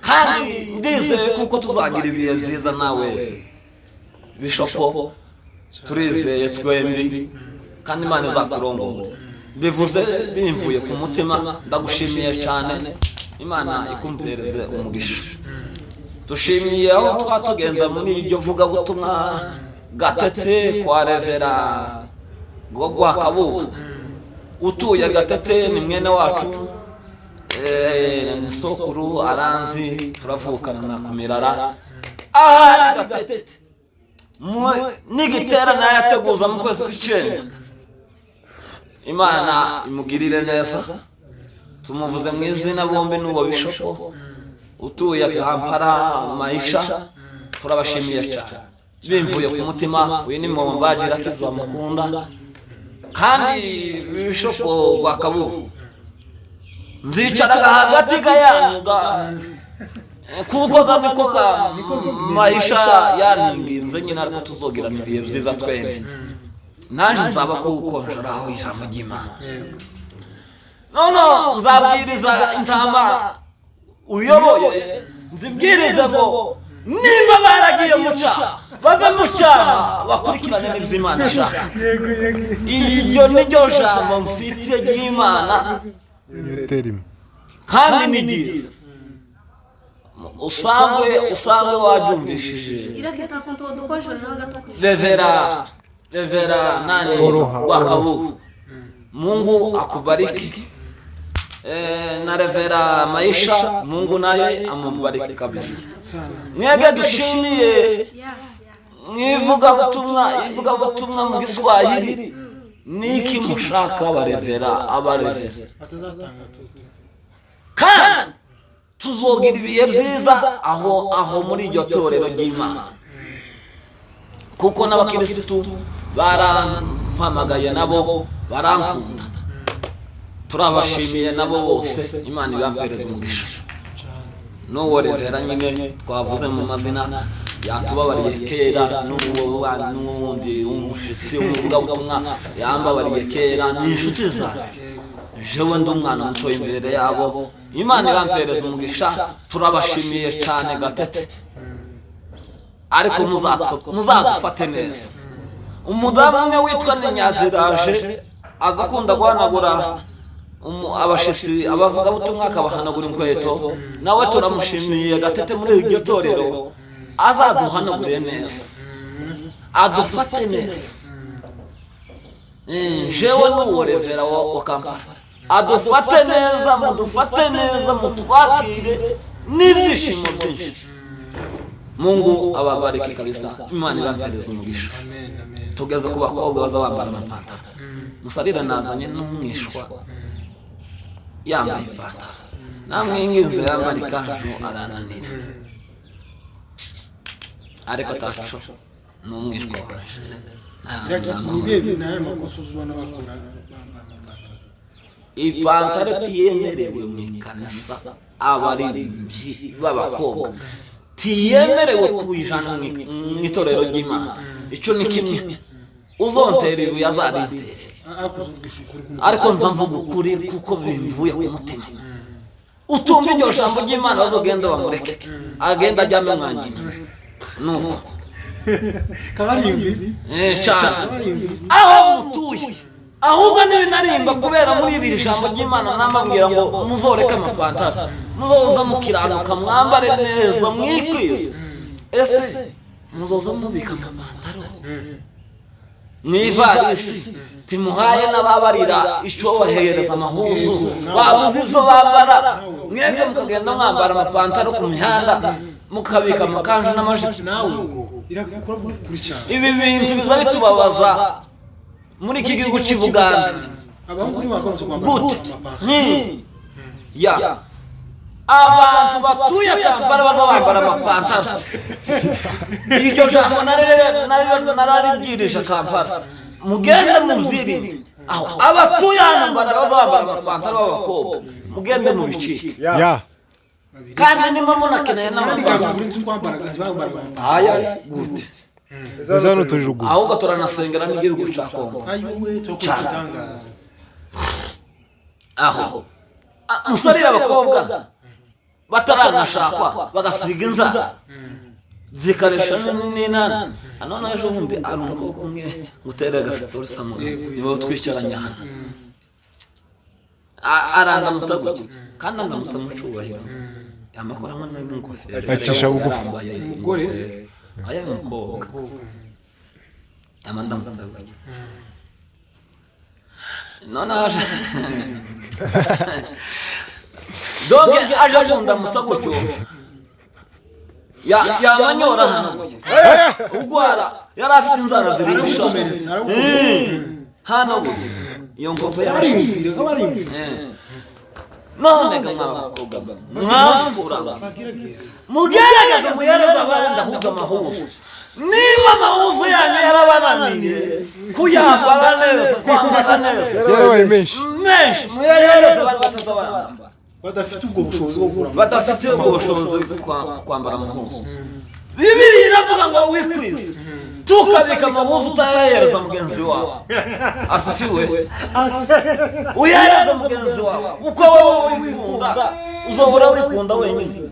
kandi ndizeye kuko tuzagira ibihe byiza nawe bishopo. Turizeye twembi kandi Imana izakurongora. Bivuze bimvuye ku mutima, ndagushimiye cyane. Imana ikumpereze umugisha. Dushimiye aho twatugenda muri iryo vugabutumwa Gatete kwa Revera Rwakabubu utuye Gatete, ni mwene wacu, ni sokuru aranzi, turavukana na kumirara ahari Gatete. N'igitera nayateguza mu kwezi kw'icenda. Imana imugirire neza. Tumuvuze mu izina bombi n'uwo bishopo utuye Kampala Maisha, turabashimiye cyane bimvuye ku mutima. Uyu ni Mombaji Irakiza mukunda, kandi bishopo Rwakabubu nzicaraga hagati yanyu kuko niko ka Maisha yaninginze nyine, ariko tuzogirana ibihe byiza twembi, naje nzaba kukonjoraho ijambo ry'Imana. Nono nzabwiriza intama uyoboye, nzibwirize ngo nimba baragiye mu cyaha bave mu cyaha bakurikirane n'ibyo Imana ishaka. Iyo niryo jambo mfite ry'Imana kandi ni ryiza. Usangwe waryumvishije. Revera nani Rwakabubu, Mungu akubariki. Na Revera Maisha, Mungu naye amubariki kabisa. Mwebwe dushimiye mwivuga butumwa mu Giswahili, niki mushaka abarevera? Kandi tuzogira ibihe byiza aho muri iryo torero ry'Imana, kuko n'abakirisitu barampamagaye nabo barankunda. Turabashimiye nabo bose, Imana ibampereza umugisha. N'uwo Revera nyine twavuze mu mazina yatubabariye kera, n'uwundi w'umushitsi w'umuvugabutumwa yambabariye kera, ni inshuti zanjye, jewe ndi umwana muto imbere yabo. Imana ibampereza umugisha. Turabashimiye cyane Gatete, ariko muzadufate neza. Umudamu umwe witwa Ninyaziraje aza akunda guhanagura abashitsi abavugabutumwa, akabahanagura inkweto. Nawe turamushimiye Gatete muri iryo torero, azaduhanagure neza, adufate neza. Jewe n'uwo Revera wa Kampala adufate neza, mudufate neza, mutwakire n'ibyishimo byinshi. Mungu ababariki kabisa, Imana ibampereze umugisha. Tugeze ku bakobwa baza bambara amapantaro. Musarira nazanye n'umwishwa yambaye ipantaro, namwinginze yambara ikanzu arananira, ariko ataco ni umwishwa wanje. Ni ibihe, ni ayahe makosa uzibona bakora bambara amapantaro? Ipantaro tiyemerewe mu ikanisa, abaririmbyi b'abakobwa tiyemerewe kuyijana mu itorero ry'Imana. Icyo ni kimwe, uzontera ibuye azarintere. Ariko uzuvugisha ukuri. Ariko nza mvuga ukuri kuko bimvuye ku mutima. Utumva iryo jambo ry'Imana bazogenda bamureke agenda ajyame mwa nyina, nuko. Kabarimbi. Cyane aho mutuye. Ahubwo ntibinarimba kubera muri iri jambo ry'Imana namabwira ngo muzoreke amapantaro, muzoza mukiranuka, mwambare neza, mwikwize. Ese muzoza mubika amapantaro mu ivarisi timuhaye n'ababarira icyo bahereza amahuzu babuze ibyo bambara, mwebwe mukagenda mwambara amapantaro ku mihanda, mukabika amakanju n'amajipo? Nawe ngo irakora, vuga ukuri cyane. Ibi bintu biza bitubabaza muri iki gihugu cy'i Buganda. Abahungu ntibakunze kwambara Gute? amapantaro. Ya abantu batuye Kampala baza bambara amapantaro, iryo jambo nararibwirije Kampala, mugende mubyirinde. Aho abatuye hano Mbarara baza bambara amapantaro b'abakobwa, mugende mubicike. Ya. Kandi nimba munakeneye Kandi n'amapantaro kagura inzu twambaraga, ntibambaraga amapantaro. Aya gute? Eza hano turi ruguru. Ahubwo turanasengera n'igihugu cya Kongo. Ayiwe, turakora igitangaza. Aho musarire abakobwa bataranashakwa bagasiga inzara zikaresha n'inana. None ejo bundi hari umukobwa umwe ngutere agasitori, Samuel, niwe twicaranye hano. Arandamusa gutya kandi andamusa mu cyubahiro, amakora hamwe n'ingofero. Acisha bugufi. Yarambaye Umugore? ingofero. Aya ni umukobwa amandamutsa gutya. None aje donc aje kundamutsa gutyo, yamanyora hano gutya ugwara yari afite inzara zirisha. Aragukomeretsa, aragukomeretsa. Hano gutya iyo ngofero yarashize. Abarimvira. None ga mwabakobwa mwamfura, Bagerageza. Mugerageze muhereze abandi ahubwo amahuzu. Niba amahuzu yanyu yarabananiye kuyambara neza, kwambara neza, yarabaye menshi. Menshi, muyahereze abandi batazabambara, badafite ubwo bushobozi bwo kugura. Badafite ubwo bushobozi bwo kwambara amahuzu. Bibiliya iravuga ngo wikwize tukabika amahuzu utayahereza mugenzi wawe. Asifiwe. Uyahereza mugenzi wawe uko wowe wikunda, uzohora wikunda wenyine.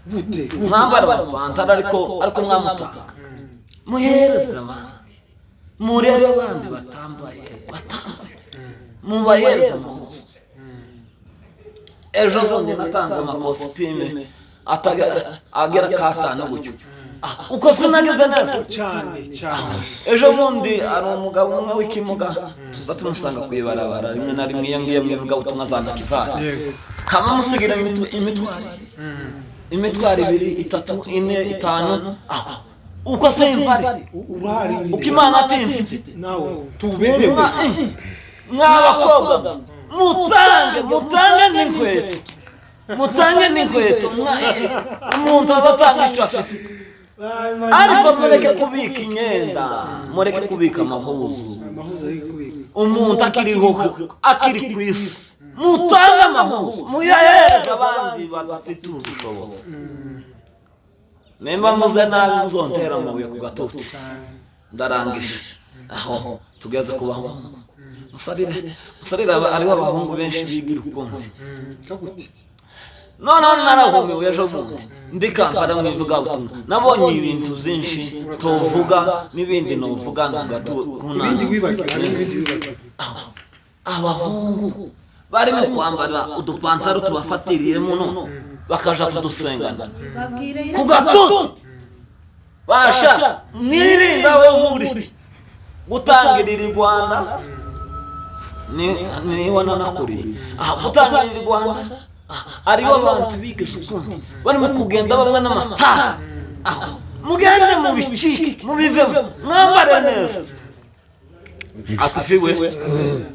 Gute? Mwambara amapantaro ariko mwamutaka, muhereze abandi, murebe abandi batambaye, mubahereze amahuzu. Ejo bundi natanze amakositime agera katanu gutyo. Uko sinageze neza. Cyane cyane. Ejo bundi hari umugabo umwe w'ikimuga tuza tumusanga ku ibarabara rimwe na rimwe iyo ngiye mu ivugabutumwa za Nakivale. Kama musigira imitwaro 2, 3, 4, 5. Uko simpari. Urahari nyine. Uko Imana atimfite. Nawe tuberewe. Mw'abakobwa mutange n'inkweto, mutange n'inkweto. Umuntu adatanga icyo afite, ariko mureke kubika imyenda, mureke kubika amahuzu. Amahuzu ari kubika. Umuntu akiriho, akiri ku isi, mutange amahuzu, muyahereze abandi badafite ubushobozi. Nimba muze nabi muzontera amabuye ku gatuti. Ndarangije aho. Tugeze ku bahungu. Musarire, hariho abahungu benshi bigira ukundi. Kagute? Noneho narahumiwe. Ejo bundi ndi Kampala mu ivugabutumwa, nabonye ibintu byinshi tuvuga n'ibindi novuga Ibindi wibagiwe, hari n'ibindi wibagiwe. Abahungu barimo kwambara udupantaro tubafatiriye muno bakaja kudusengana Babwire. ku gatuti. Basha mwirinda we muri gutangirira i Rwanda, niho nanakuriye aha. Gutangirira i Rwanda hariho abantu bigize ukundi, barimo kugenda bamwe n'amatara aho. Mugende mubicike, mubivemo, mwambare neza. Asifiwe.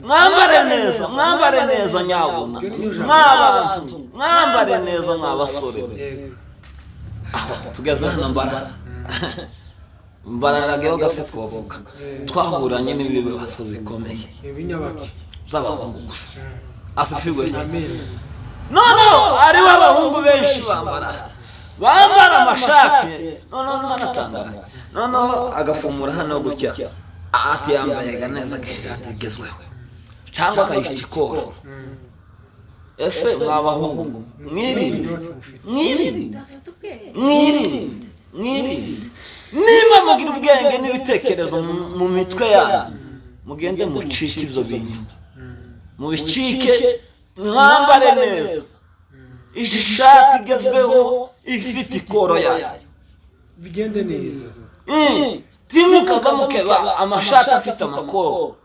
Mwambare neza, mwambare neza nyabuna mwabantu, mwambare neza mwabasore. Aho tugeze hano Mbarara gase twavuga twahuranye n'ibibazo bikomeye Ibinyabaki. z'abahungu gusa. Asifiwe. Amen. Noneho hariho abahungu benshi bambara amashati, noneho nanatangaye, noneho agafumura hano gutya, ati yambaye neza ishati igezweho, cyangwa akayica ikoro. Ese mwabahungu, mwirinde, mwirinde, mwirinde, mwirinde. Niba mugira ubwenge n'ibitekerezo mu mitwe yanyu, mugende mucike ibyo bintu, mubicike, mwambare neza ishati igezweho ifite ikoro yayo. Bigende neza. Timukaza mukeba amashati afite amakoro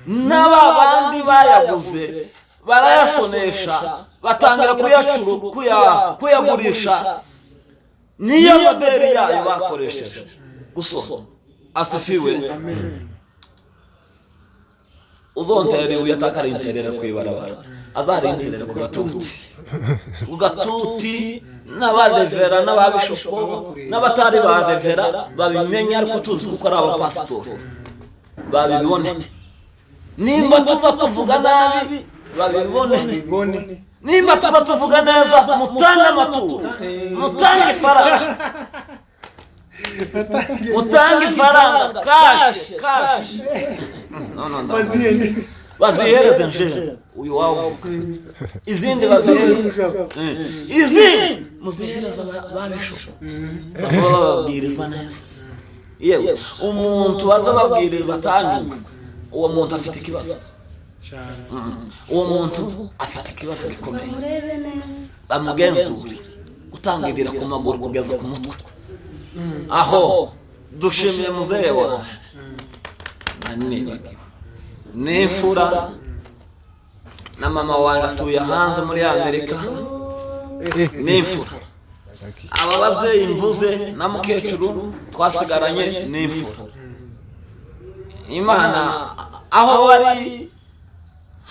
n'aba bandi bayaguze barayasonesha, batangira kuyagurisha, niyo modeli yayo bakoresheje gusona. Asifiwe. Amen. Uzontera ibuye atakarinterera ku ibarabara, azarinterera ku gatuti, ku gatuti. N'abarevera n'ababishopo n'abatari ba revera babimenye, ariko tuzi kuko ari abapasitori babibone. Nimba tuba tuvuga nabi, babibone. Bone. Nimba tuba tuvuga neza, mutange amaturo, mutange ifaranga, mutange ifaranga cash, cash. No, no, ndavuga. Bazihende. Bazihereze nje uyu wawe uvuga izindi bazihereze. Izindi muzihereze babishopo baza bababwiriza neza. Yewe, umuntu baza babwiriza atanyumva, uwo muntu afite ikibazo. Cyane. Uwo muntu afite ikibazo gikomeye. Murebe neza. Bamugenzure gutangirira ku maguru kugeza ku mutwe. Aho dushimiye muzehe wawe nanibagiwe n'imfura na mama wanjye atuye hanze muri Amerika n'imfura. Aba babyeyi mvuze na mukecuru twasigaranye n'imfura. Imana aho bari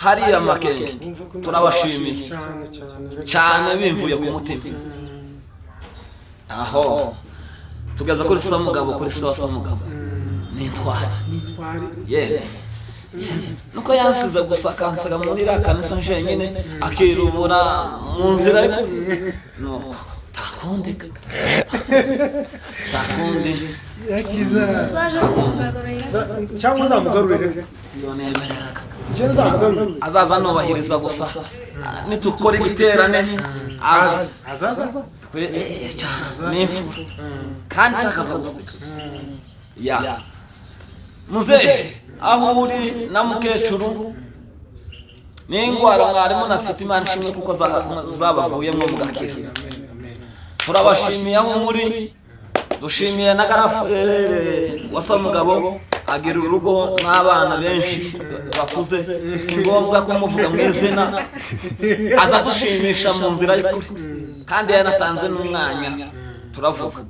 hariya Makenge turabashimiye Cyane cyane. Cyane bimvuye ku mutima. Aho tugeze kuri Samugabo, kuri sawa Samugabo nitwara Nitwari. Yewe, nuko yansize gusa akansiga muri iriya kanisa njyenyine, akirubura mu nzira ariko nuko takundi takundi. Yakiza. Uzaje kumugarurira. Cyangwa uzamugarurire. Iyo nemereraga Cyangwa uzamugarurire. Azaza anubahiriza gusa nitukora igiterane aza. Azaza. Cyane n'imfura kandi akaza gusiga ya muzehe aho uri na mukecuru n'indwara mwarimu nafite. Imana ishimwe kuko zabavuyemo mugakira. Amen, amen. Turabashimiye aho muri. Dushimiye na garafurere wa Samugabo, agira urugo n'abana benshi bakuze, si ngombwa ko muvuga mu izina. Aza dushimisha mu nzira y'ukuri kandi yanatanze n'umwanya turavuga,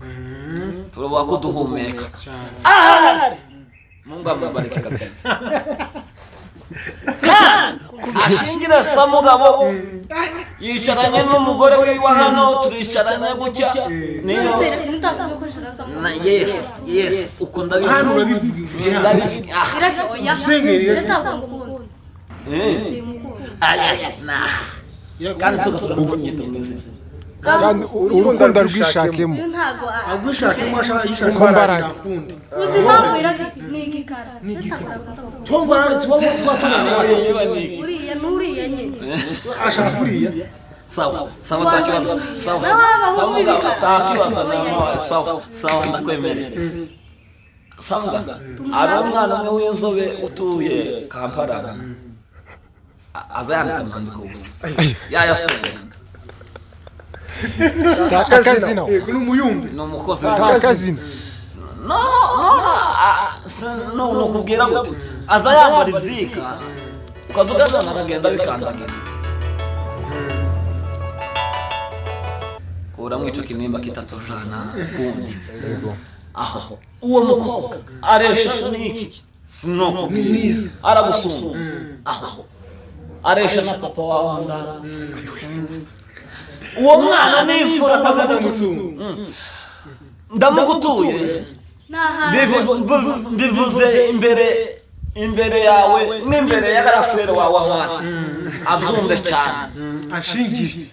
turavuga ko duhumeka. Cyane. Ahari Mungu amubariki kabisa kandi ashingire Samugabo yicaranye n'umugore wiwe hano, turicaranye gutya niyo. Na yes yes, uko Hano ndabivuze. urabivuga. Ndabivuga. Ah. Usengeri. Ay, ay, nah. Kandi tugasubira kumwita mu izina. Kandi urukundo rwishakemo. Uyu ntago Agwishakemo ashaka yishaka. Ku mbaraga. Ntakundi. Uzi impamvu iraga ni igikara. Twumva twumva twafana. Uriya n'uriya nyine. Ashaka kuriya. Sawa sawa, takibazo sawa. Sawa, Sawa abahungu. Takibazo sawa sawa, ndakwemerera sawa. Ari umwana umwe w'inzobe utuye Kampala, aza yandika amandiko gusa yayasenga. Akazina. Yego, ni umuyumbi. Ni umukozi. Akazina. No no no no, no no, kubwira gute, aza yambara ibyika ukaza ugana aragenda bikandagira. Kuramo icyo kinimba kitatujana kundi. Yego. Aho uwo mukobwa aresha n'iki sinokubwira, aragusumba. Aho aresha na papa wawe ndara sinzi. Uwo mwana ni imfura, Ndamusumba. Ndamugutuye. Ni ahantu. Mbivuze imbere yawe n'imbere ya garafurere wawe aho ari abyumve cyane. Ashingire.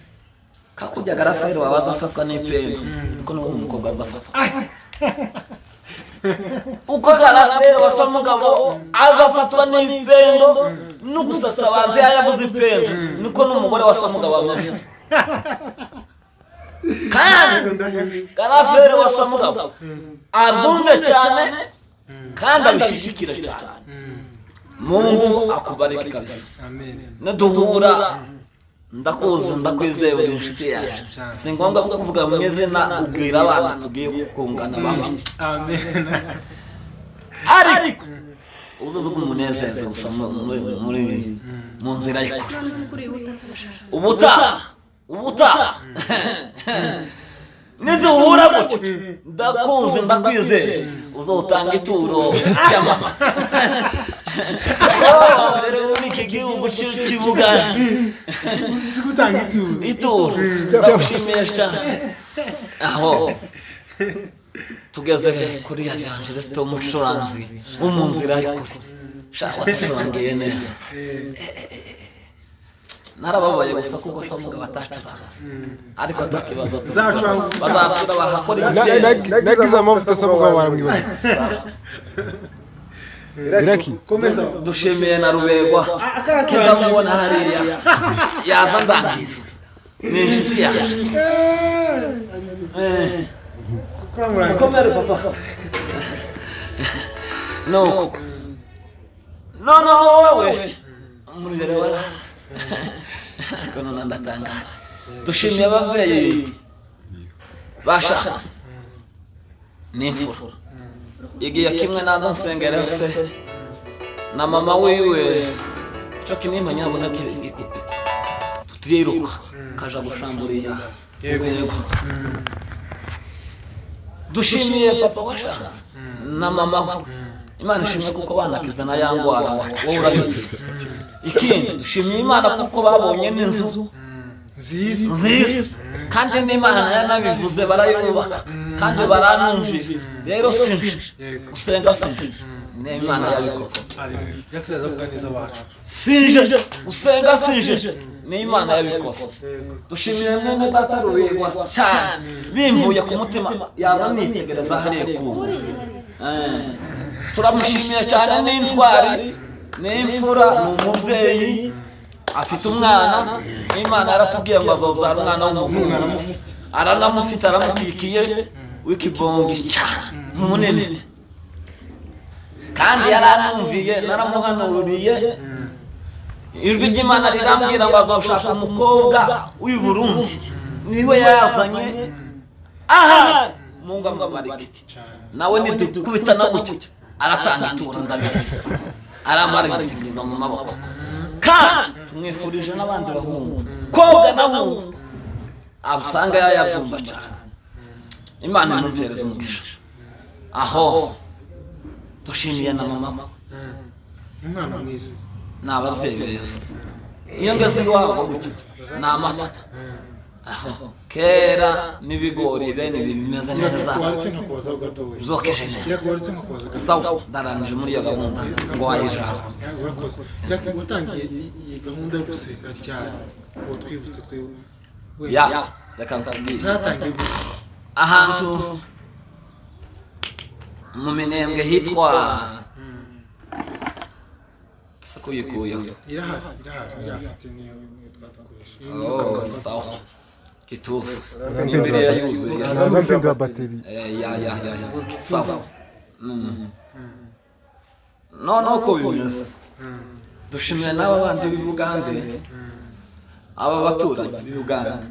Kakujya garafurere wawe azafatwa n'ipendo niko n'uwo mukobwa azafatwa. Uko garafurere wa Samugabo azafatwa n'ipendo no gusasa abantu yavuze ipendo, niko n'umugore wa Samugabo abavuze. Kandi garafurere wa Samugabo abyumve cyane kandi abishyigikire cyane. Mungu akubariki kabisa. Amen. Niduhura ndakuzi, ndakwizeye, uri inshuti yacu. Si ngombwa ko kuvuga mu izina, ubwira abana tugiye kungana bamwe. Amen. Ariko uzoze umunezeze gusa muri mu nzira y'ukuri. None se kuri uyu butaka? Ubutaha ubutaha niduhura gutya, ndakuzi, ndakwizeye, uzotanga ituro ry'amata. Oh, mbere muri iki gihugu kivuga Uzi gutanga ituro. Ituro. Ndagushimiye cyane. Aho tugeze kuri evangeliste w'umucuranzi wo mu nzira y'ukuri. Sha, waducurangiye neza. Narababaye gusa kuko Samugabo atacuranga, ariko atakibazo. Nzacuranga. Bazasubira bahakora igitero. Nagize amavuta Samugabo baramwibaza Iraki. Komeza. Dushimiye na Rubegwa, ndamubona hariya yaza ndangiza, ni inshuti yaje. Mukomere papa. Nuko noneho wowe Umuriro waraza, ariko none ndatangara. Dushimiye ababyeyi bashatse n'imfura igihe kimwe naza nsengera se na mama wiwe, ico kinimba nyabona tutiruka kaja gushamburiya. Yego, dushimiye papa washatse na mama we. Imana ishimwe kuko banakiza na ya ngwara, wowe urabizi. Ikindi, dushimiye Imana kuko babonye n'inzu nziza. Nziza, kandi n'Imana yanabivuze, barayubaka kandi baranumvira. Rero sinje gusenga, sinje, ni Imana yabikoze. Jackson azavuga neza abacu. Sinje gusenga, sinje, ni Imana yabikoze. Dushimire mwene data Rubigwa cyane, bimvuye ku mutima. Yaza nitegereza hariya ku turamushimiye cyane, n'intwari, n'imfura, ni umubyeyi, afite umwana. Imana yaratubwiye ngo azobyara umwana w'umuhungu, aranamufite, aramukikiye, w'ikibongi cyane munini, kandi yaranumviye, naramuhanuriye. Ijwi ry'Imana rirambwira ngo azoshaka umukobwa w'i Burundi, niwe yazanye ahari. Mungu amubarike. Nawe nidukubita na gutya aratanga ituro, ndabizi, aramara ibisingizo mu maboko. Kandi tumwifurije n'abandi bahungu, koga n'ahungu abusanga yayabyumva cyane. Imana imumpereza umugisha. Aho dushimiye na mama we. Umwana mwiza. Ni ababyeyi beza. Iyo ngeze iwabo gutyo ni amata, aho kera n'ibigori bene ibi bimeze neza. Waretse nkakubaza gatoya? Zokeje neza. Waretse nkakubaza gatoya? Sawa, ndarangije muri iyo gahunda ngo wayijana. Urakoze. Jack, watangiye iyi gahunda yo gusenga ryari? Uwo twibutse twe we. Ya, reka nkubwire. Byatangiye gute? Ahantu mu Minembwe hitwa se kuyikuyeho? Irahari, irahari, irafite, niyo twadukoresha. Oh, sawa, kitufu n'imbere yuzuye. Ndaza mpindura bateri. Ya ya ya ya, sawa. Noneho uko bimeze, dushimiye n'aba bandi b'i Bugande, aba baturanyi b'i Bugande,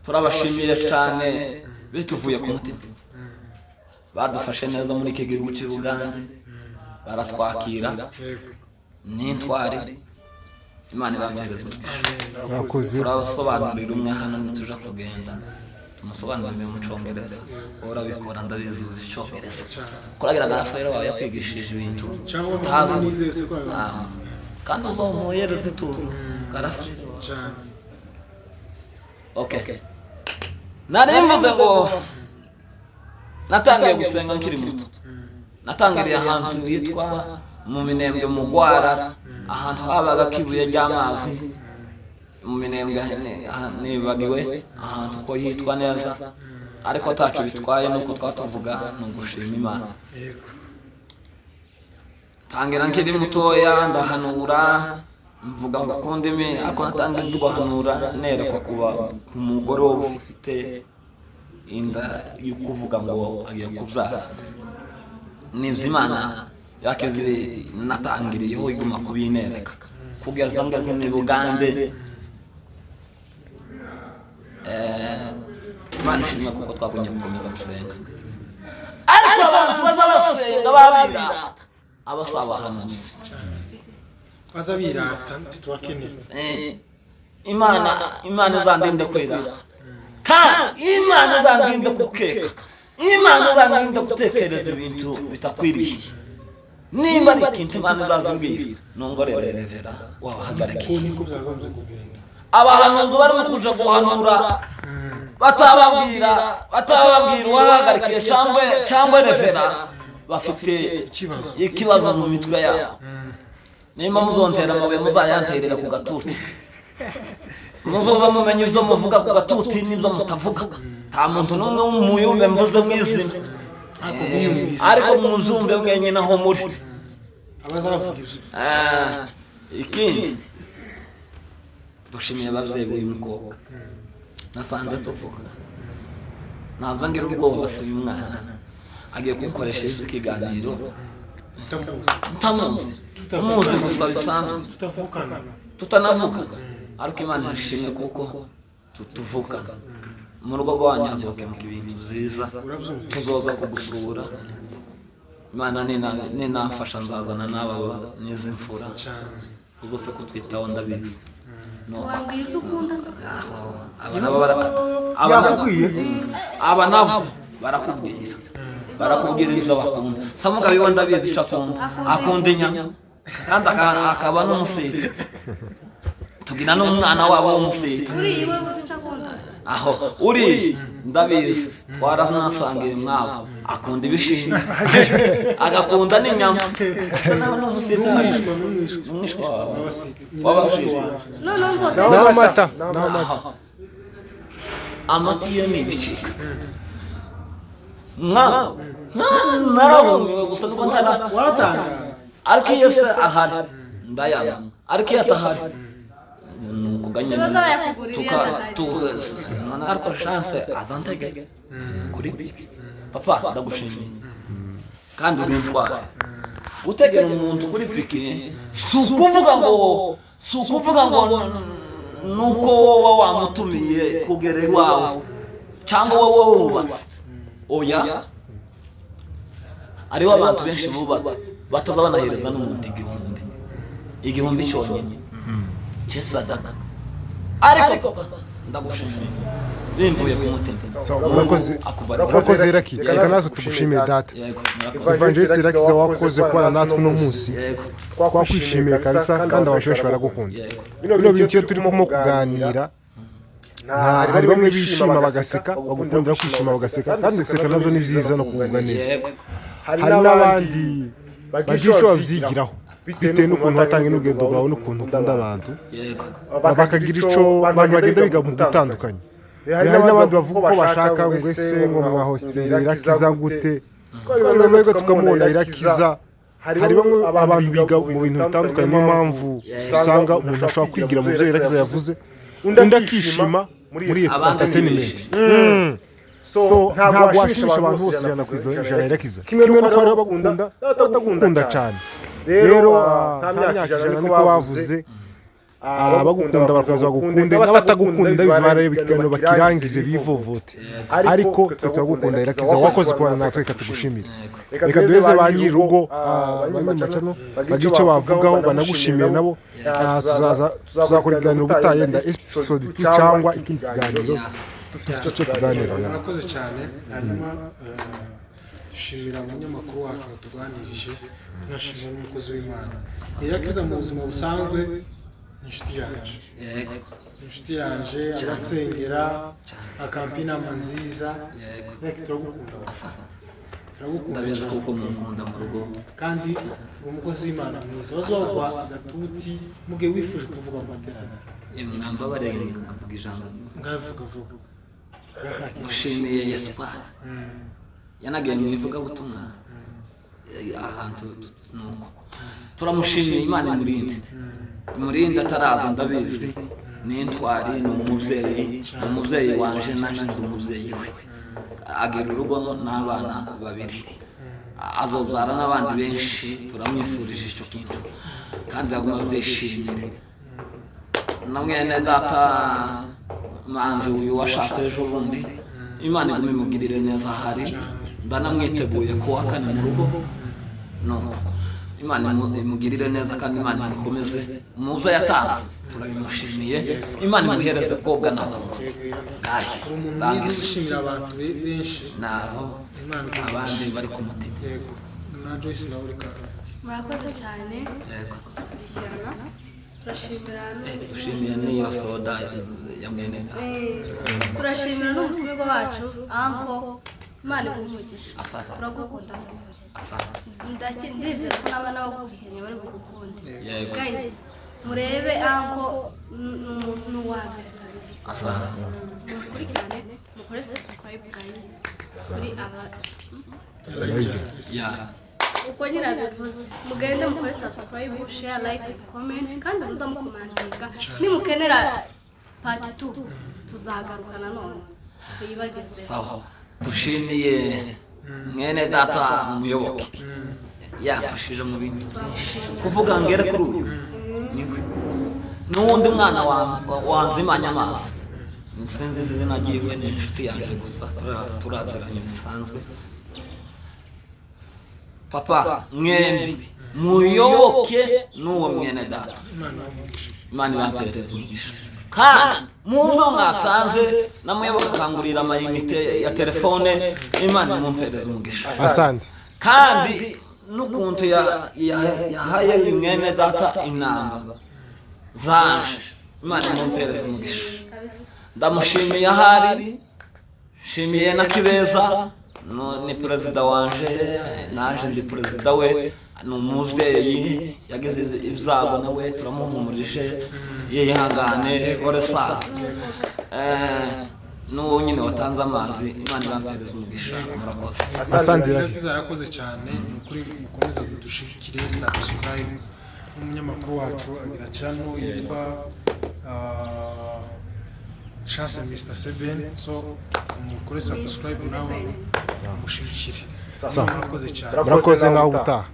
turabashimiye cyane bituvuye ku mutima. Badufashe neza muri iki gihugu cy'i Bugande, baratwakira. N'intwari, Imana ibampereza umugisha. Murakoze. Turabasobanurira umwe hano, nituja kugenda tumusobanurire mu Cyongereza. Wowe urabikora, ndabizi, uzi Icyongereza. Kuragira Rafael wawe yakwigishije ibintu Cyangwa utazi. amasomo nizeye se ko Ah, kandi uzomuhereza ituro Rafael wawe. Cyane. Okay, nari mvuze ngo natangiye gusenga nkiri muto. Natangiriye ahantu hitwa mu Minembwe, mu Gwara, ahantu habaga kibuye ry'amazi mu Minembwe. Nibagiwe ahantu ko hitwa neza, ariko atacu bitwaye, nuko twatuvuga ni ugushima Imana. Tangira nkiri mutoya, ndahanura, mvuga ngo ku ndimi, ariko natanga imvugo hanura nerekwa kuba ku mugoroba ufite inda yo kuvuga ngo agiye kubyara. Nibyo Imana yakize natangiriyeho, iguma kubinereka kugeza ngeze ni Bugande. Imana ishimwe kuko twagumye gukomeza gusenga, ariko abantu baza basenga babirata, abasaba abahanuzi. Baza birata ntitubakeneye. Imana izandinde kwirata, kandi Imana izandinde gukeka, Imana izandinde gutekereza ibintu bitakwiriye. Nimba ari ikintu Imana izazibwira, nongorere revera wabahagarikiye. Ko niko byakagombye kugenda. Abahanuzi barimo kuja guhanura batababwira uwahagarikiye cyangwa revera, bafite Ikibazo. ikibazo mu mitwe yabo. Nimba muzontera amabuye, muzayanterera ku gatuti, muzoza mumenya ibyo muvuga ku gatuti n'ibyo mutavuga. Nta muntu n'umwe w'umuyumbe mvuze mu izina. Mwiyumvise. Ariko muzumve mwenyine aho muri. Abazavuga ibyo. Ah, ikindi, dushimiye ababyeyi b'uyu mukobwa. Nasanze tuvuga, naza ngira ubwoba, si uyu mwana agiye kunkoresha ikiganiro. Utamuzi. Ntamuzi, muzi gusa bisanzwe. Tutavukana. Tutanavuka, ariko Imana ishimwe kuko tutuvukana. Mu rugo rwanyu hazokemuka ibintu byiza. Urabyumvise. Tuzoza kugusura. Imana ninamfasha nzazana n'aba n'izi mfura. Cyane. Uzopfe kutwitaho, ndabizi. Nuko Wambwiye ibyo ukunda se? Aba nabo aba nabo aba nabo barakubwira ibyo bakunda. Samugabe we ndabizi icyo akunda, akunda inyama kandi akaba n'umusita. Tugira n'umwana wabo w'umusita. Uriya iwe uzi icyo akunda? Aho uri ndabizi, twaranasangiye mwabo. Akunda ibishimbo, agakunda n'inyama. Asa nawe ni umusita. N'umwishwa. Umwishwa wawe. W'abasita. W'abasita. Noneho nzoza. N'amata, n'amata. Aho. Amata iyo ni ibicika mwa narabumiwe gusa nuko ntara. Waratangara. Ariko iyo se ahari ndayanywa, ariko iyo atahari ni ukuganya. Ibibazo bayakugurira iyo tuka adahari. None ariko Chance azantege kuri papa. Ndagushimiye kandi uri intwari. Gutegera umuntu kuri piki si ukuvuga ngo nuko wowe wamutumiye kugera iwawe cyangwa wowe wubatse. Oya, hariho abantu benshi bubatse bataza banahereza n'umuntu 1000, 1000 cyonyine cy'sadaka. Ariko papa, ndagushimiye bimvuye ku mutima. Sawa, urakoze. Akubarira. Urakoze Iraki, reka natwe tugushimiye data. Yego, murakoze. Evangelist Irakiza, wakoze kubana natwe uno munsi. Yego. Twakwishimiye kabisa kandi abantu benshi baragukunda. Yego. Bino bintu iyo turimo kuganira, nta hari bamwe bishima bagaseka, bagukundira kwishima bagaseka, kandi guseka nabyo ni byiza no kugubwa neza. Yego. Hari n'abandi bagira icyo babyigiraho bitewe n'ukuntu watanga n'urugendo rwawe n'ukuntu ukunda abantu. Yego. Bakagira icyo abantu bagenda biga mu gutandukanye. Hari n'abandi bavuga uko bashaka ngo ese ngo mwahostinze Irakiza gute, twagira amahirwe tukamubona Irakiza. Hari bamwe abantu biga mu bintu bitandukanye, niyo mpamvu usanga umuntu ashobora kwigira mu byo Irakiza yavuze, undi akishima muri Abandi entertainment. ntibishime. So ntabwo washimisha abantu bose 100% Irakiza, kimwe n'uko hariho abagukunda n'abatagukunda cyane. Rero nta myaka 100 niko bavuze, abagukunda barakomeza bagukunde, n'abatagukunda ndabizi barareba ikiganiro bakirangize bivovote, ariko twe turagukunda Irakiza. Wakoze kubana natwe, reka tugushimire. Reka duheze ba nyir'urugo, ba nyir'amacano bagire icyo bavugaho banagushimire nabo. Tuzaza tuzakora ikiganiro ubutaha, yenda episode 2 cyangwa ikindi kiganiro dufite icyo tuganira. Murakoze cyane. Hanyuma dushimira umunyamakuru wacu watuganirije, tunashimira n'umukozi w'Imana Irakiza. Mu buzima busanzwe ni inshuti yanjye. Yego. Ni inshuti yanjye, arasengera, akampa inama nziza. Yego. Reka, turagukunda. Asante. Turagukunda Ndabizi cyane. kuko munkunda mu rugo. Kandi uri umukozi w'Imana mwiza. Bazaguha agatuti mugihe wifuje kuvuga mu materaniro. Mwambabarire nkavuga ijambo. Ngavuga, vuga. Nta kibazo. Dushimiye Espoir, yanagiye mu ivugabutumwa ahantu nuko turamushimiye. Imana imurinde, imurinde ataraza. Ndabizi ni intwari, ni umubyeyi, ni umubyeyi wanje, naje ndi umubyeyi we. Agira urugo n'abana babiri, azobyara n'abandi benshi. Turamwifurije icyo kintu kandi aguma abyishimire. Na mwene data Manzi uyu washatse ejo bundi, Imana igume imugirire neza. Ahari ndanamwiteguye ku wa kane mu rugo. Nuko Imana imugirire neza kandi Imana imukomeze mu byo yatanze. Turabimushimiye, Imana imuhereze kobwa na hungu. Ngahe. Uri umuntu mwiza. Rangiza. Ushimira abantu benshi. Naho Imana iguhe abandi bari ku mutima. Yego, na Joyce nawe uri kavuga. Murakoze cyane. Yego. Dukurikirana, turashimira Dushimiye n'iyo soda ya mwene data. Turashimira n'umutumirwa wacu anko, Imana iguhe umugisha. Asante. Turagukunda. Asante. Ndizera ko n'abana bagukurikiranye bari bugukunde. Yego. Guys, murebe anko ni uwa mbere kabisa. Asante. Mukurikirane, mukore subscribe guys kuri aba Ya. Uko nyine abivuze, mugende mukore subscribe, share, like, comment, kandi muza mukomantinga. Nimukenera part 2 tuzagaruka nanone tuyibagezeho. Sawa, dushimiye mwene data Muyoboke. Yamfashije mu bintu byinshi. Kuvuga ngere kuri uyu niwe n'uwundi mwana wanzimanya amazi, sinzi izina ryiwe, ni inshuti yanjye gusa, turaziranye bisanzwe. Papa, mwembi muyoboke n'uwo mwene data. Imana ibahe. Imana ibampereze umugisha. Kandi mu byo mwatanze namuyoboka akangurira amayinite ya telefone, Imana imumpereze umugisha. Asante. Kandi n'ukuntu yahaye uyu mwene data inamba zanje, Imana imumpereze umugisha. Kabisa. Ndamushimiye ahari, nshimiye na Kibeza, ni perezida wanje, naje ndi perezida we. Ni umubyeyi yagize ibyago, nawe turamuhumurije, yihangane oresa. N'uwo nyine watanze amazi, Imana ibampereze umugisha. Murakoze. Asante. Irakiza yarakoze cyane. Ni ukuri mukomeze dushigikire, subscribe. N'umunyamakuru wacu agira channel yitwa Chance Mr 7, so mukore subscribe nawe mushigikire. Sawa. Murakoze cyane. Murakoze, nawe ubutaha.